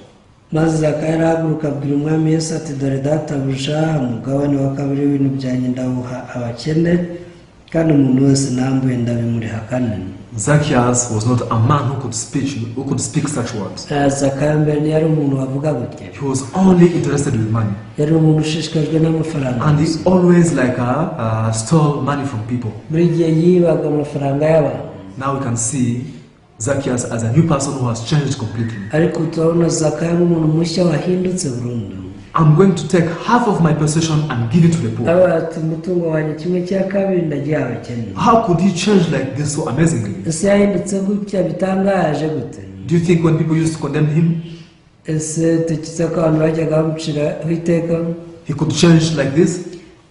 Maze Zakayo arahaguruka abwira Umwami Yesu ati: "Dore databuja, umugabane wa kabiri w'ibintu byanjye ndawuha abakene, kandi umuntu wese nambuye ndabimuriha kane." Zacchaeus was not a man who could speak such words. Ah, Zakayo mbere ntiyari umuntu wavuga gutya. He was only interested with money. Yari umuntu ushishikajwe n'amafaranga And he gusa. Always like stole money from people. Buri gihe yibaga amafaranga y'abantu. Now we can see Zacchaeus as a new person who has changed completely. Ariko turabona Zakayo nk'umuntu mushya wahindutse burundu. "I'm going to take half of my possession and give it to the poor." Aba ati: "Umutungo wanjye kimwe cya kabiri ndagiha abakene." How could he change like this so amazingly? Ese yahindutse gutya bitangaje gute? Do you think when people used to condemn him, Ese tekereza ko abantu bajyaga bamuciraho iteka, he could change like this?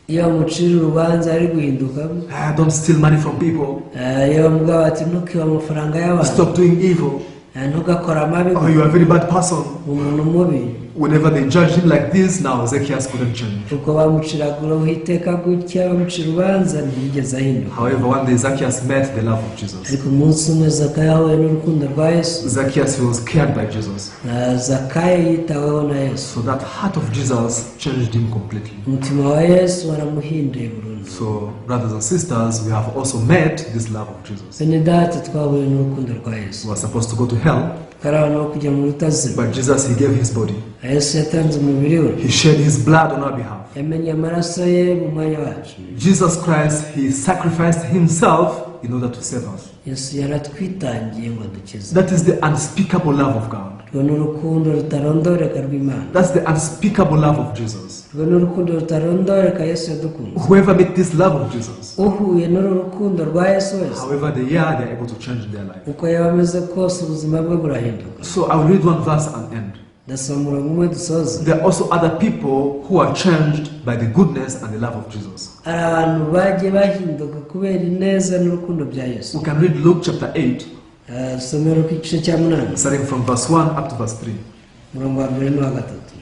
Iyo bamucira urubanza ari guhinduka? "Ah, don't steal money from people." Eh, iyo bamubwira bati: "Ntukibe amafaranga y'abantu." "Stop doing evil." Eh, "Ntugakore amabi." "Oh, you are a very bad person." "Umuntu mubi." Whenever they judged him like this, now Zacchaeus couldn't change. Ubwo bamuciraga iteka gutya, bamucira urubanza, ntiyigeze ahinduka. However, one day Zacchaeus met the love of Jesus. Ariko umunsi umwe Zakayo yahuye n'urukundo rwa Yesu. Zacchaeus, he was cared by Jesus. Na Zakayo yitaweho na Yesu. So that heart of Jesus changed him completely. Umutima wa Yesu waramuhinduye burundu. So, brothers and sisters, we have also met this love of Jesus. Bene data, twahuye n'urukundo rwa Yesu. We are supposed to go to hell, Twari abantu bo kujya mu rutazima, but Jesus, he gave his body. Yesu yatanze umubiri we. He shed his blood on our behalf. Yamennye amaraso ye mu mwanya wacu. Jesus Christ, he sacrificed himself in order to save us. Yesu yaratwitangiye ngo adukize. That is the unspeakable love of God. Urwo ni urukundo rutarondoreka rw'Imana. That's the unspeakable love of Jesus. Urwo ni urukundo rutarondoreka Yesu yadukunze. Whoever met this love of Jesus, Uhuye n'uru rukundo rwa Yesu wese, however they are, they are able to change their life. Uko yaba ameze kose ubuzima bwe burahinduka. So I will read one verse and end. Ndasoma umurongo umwe dusoza. There are also other people who are changed by the goodness and the love of Jesus. Hari abantu bagiye bahinduka kubera ineza n'urukundo bya Yesu. We can read Luke chapter 8, Eh, somero ku igice cya munani, starting from verse 1 up to verse 3. Umurongo wa mbere n'uwa gatatu.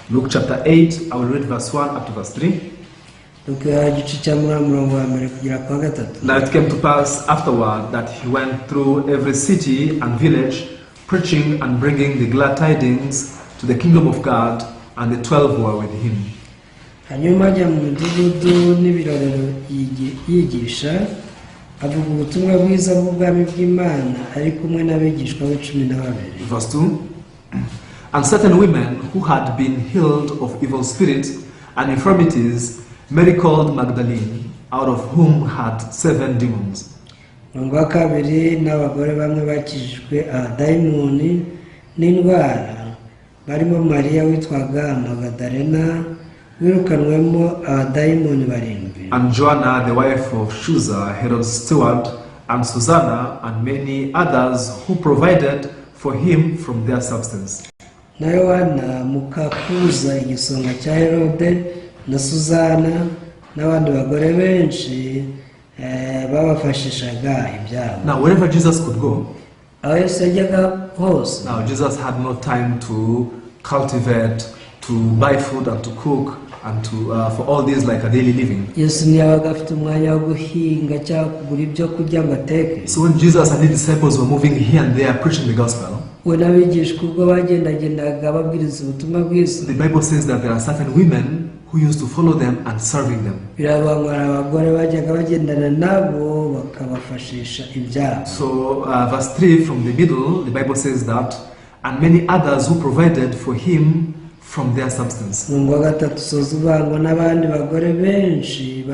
Luke chapter 8, I will read verse 1 up to verse 3. Luka igice cya munani, umurongo wa mbere kugera ku wa gatatu. Now it came to pass afterward that he went through every city and village, preaching and bringing the glad tidings to the kingdom of God, and the 12 were with him. Hanyuma ajya mu midugudu n'ibirorero yigisha, avuga ubutumwa bwiza bw'ubwami bw'Imana, ari kumwe n'abigishwa be 12. Verse 2. And certain women who had been healed of evil spirits and infirmities, Mary called Magdalene, out of whom had seven demons. Umurongo wa kabiri: n'abagore bamwe bakijijwe abadayimoni n'indwara, barimo Mariya witwaga Magadarena wirukanwemo abadayimoni barindwi, And Joanna, the wife of Shuza, Herod's steward, and Susanna, and many others who provided for him from their substance. Na Yohana muka Kuza igisonga cya Herode, na Suzana, n'abandi bagore benshi eh, babafashishaga ibyabo. Now, wherever Jesus could go, Aho Yesu yajyaga hose, now Jesus had no time to cultivate, to buy food and to cook, and to for all these like a daily living. Yesu ntiyabaga afite umwanya wo guhinga cyangwa kugura ibyo kurya ngo ateke. So when Jesus and his disciples were moving here and there preaching the gospel, We n'abigishwa ubwo bagendagendaga babwiriza ubutumwa bwiza, the Bible says that there are certain women who used to follow them and serving them. Biravuga ngo hari abagore bajyaga bagendana nabo bakabafashisha ibyabo. So, verse 3 from the middle, the Bible says that, "And many others who provided for him from their substance." Umurongo wa gatatu usoza uvuga ngo n'abandi bagore benshi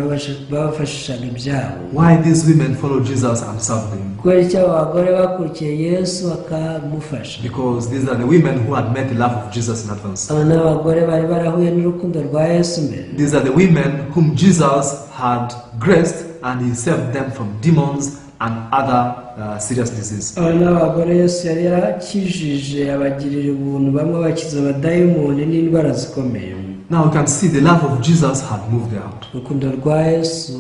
babafashishaga ibyabo. Why these women followed Jesus and served him? Kubera icyo abo bagore bakurikiye Yesu bakamufasha? Because these are the women who had met the love of Jesus in advance. Aba ni abagore bari barahuye n'urukundo rwa Yesu mbere. These are the women whom Jesus had graced and he saved them from demons and other serious disease. Aba ni abagore Yesu yari yarakijije abagirira ubuntu bamwe bakiza abadayimoni n'indwara zikomeye. Now we can see the love of Jesus had moved their heart. Urukundo rwa Yesu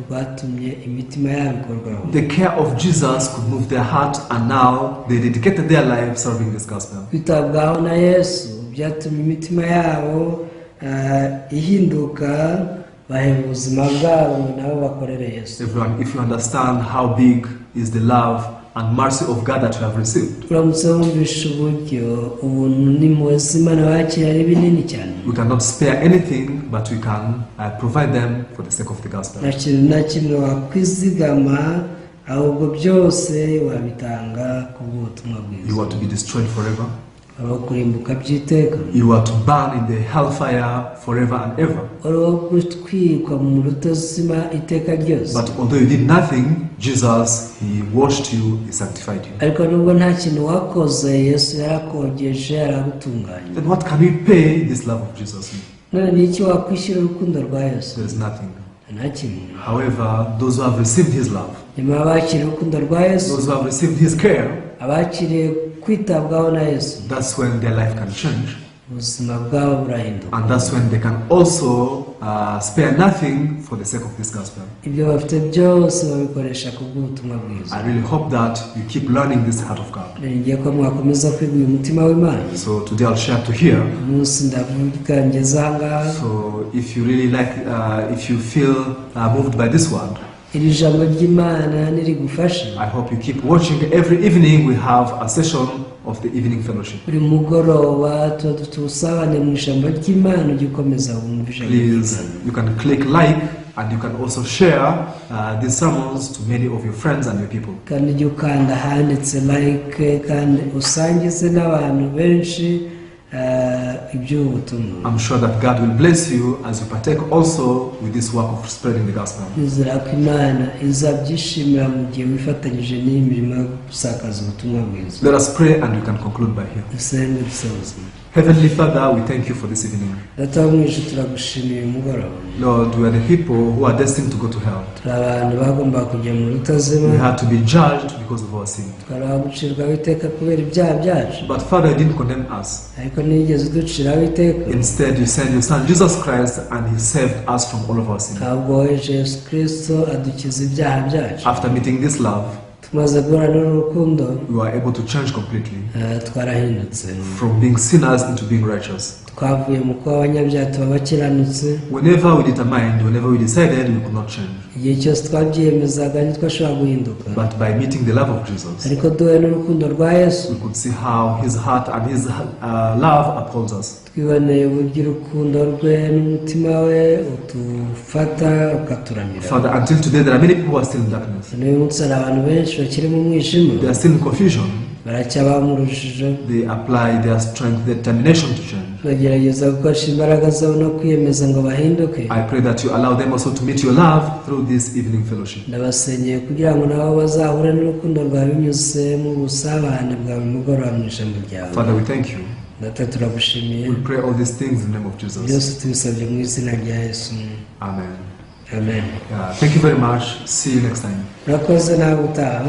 rwatumye imitima yabo ikorwaho. The care of Jesus could move their heart, and now they dedicated their life serving this gospel. Kwitabwaho na Yesu byatumye imitima yabo ihinduka baheba ubuzima bwabo nabo bakorere Yesu. Everyone, if you understand how big is the love and mercy of God that you have received, Uramutse wumvishe uburyo ubuntu n'impuhwe z'Imana wakira ari binini cyane, we cannot spare anything, but we can provide them for the sake of the gospel. Nta kintu na kimwe wakwizigama ahubwo byose wabitanga ku bw'ubutumwa bwiza. You are to be destroyed forever. Wari kurimbuka by'iteka. You are to burn in the hellfire forever and ever. Wari uwo gutwikwa mu rutazima iteka ryose. But although you did nothing, Jesus, He washed you, He sanctified you. Ariko nubwo nta kintu wakoze Yesu yarakogeje aragutunganya. Then what can we pay this love of Jesus with? None ni iki wakwishyura urukundo rwa Yesu? There is nothing. Nta kimwe. However, those who have received His love, Nyuma abakiriye urukundo rwa Yesu, those who have received His care, abakiriye kwitabwaho na Yesu, that's when their life can change. Ubuzima bwabo burahinduka. And that's when they can also spare nothing for the sake of this gospel. Ibyo bafite byose babikoresha ku bw'ubutumwa bwiza. I really hope that you keep learning this heart of God. Ngiye ko mwakomeza kwiga uyu mutima w'Imana. So today I'll share to here. Umunsi ndavuga ngeze aha ngaha. So if you really like, if you feel moved by this word, Iri jambo ry'Imana nirigufasha, I hope you keep watching. Every evening we have a session of the evening fellowship. Buri mugoroba tuba dufite ubusabane mu ijambo ry'Imana ujye ukomeza wumva ijambo Please, ry'Imana. You can click like and you can also share these sermons to many of your friends and your people. Kandi ujye ukanda ahanditse like kandi usangize n'abantu benshi iby'ubu butumwa. I'm sure that God will bless you as you partake also with this work of spreading the gospel. Nizera ko Imana izabyishimira mu gihe wifatanyije n'iyi mirimo yo gusakaza ubutumwa bwiza. Let us pray and we can conclude by here. Dusenge dusoza. Heavenly Father, we thank you for this evening. Data wo mu ijuru turagushimiye uyu mugoroba. Lord, we are the people who are destined to go to hell. Turi abantu bagombaga kujya mu rutazima. We had to be judged because of our sin. Twari gucirwaho iteka kubera ibyaha byacu. But Father, you didn't condemn us. Ariko ntigeze uduciraho iteka. Instead, you sent your Son, Jesus Christ, and He saved us from all of our sin. Ahubwo wohereje Yesu Kirisito adukiza ibyaha byacu. After meeting this love, Tumaze guhura n'uru rukundo, we were able to change completely twarahindutse. From being sinners into being righteous. Twavuye mu kuba abanyabyaha tuba abakiranutsi. Whenever we determined, whenever we decided, we could not change. Igihe cyose twabyiyemezaga ntitwashobora guhinduka. But by meeting the love of Jesus, Ariko duhuye n'urukundo rwa Yesu, we could see how His heart and His love upholds us. Twiboneye uburyo urukundo rwe n'umutima we utufata ukaturamira. Father, until today, there are many people who are still in darkness. N'uyu munsi hari abantu benshi bakiri mu mwijima. They are still in confusion. Baracyaba mu rujijo. They apply their strength, their determination to change. Bagerageza gukoresha imbaraga zabo no kwiyemeza ngo bahinduke. I pray that you allow them also to meet your love through this evening fellowship. Ndabasengeye kugira ngo nabo bazahure n'urukundo rwawe binyuze mu busabane bwa buri mugoroba mu ijambo ryawe. Father, we thank you. Data turagushimiye. We pray all these things in the name of Jesus. Byose tubisabye mu izina rya Yesu. Amen. Amen. Thank you very much. See you next time. Urakoze nawe utaha.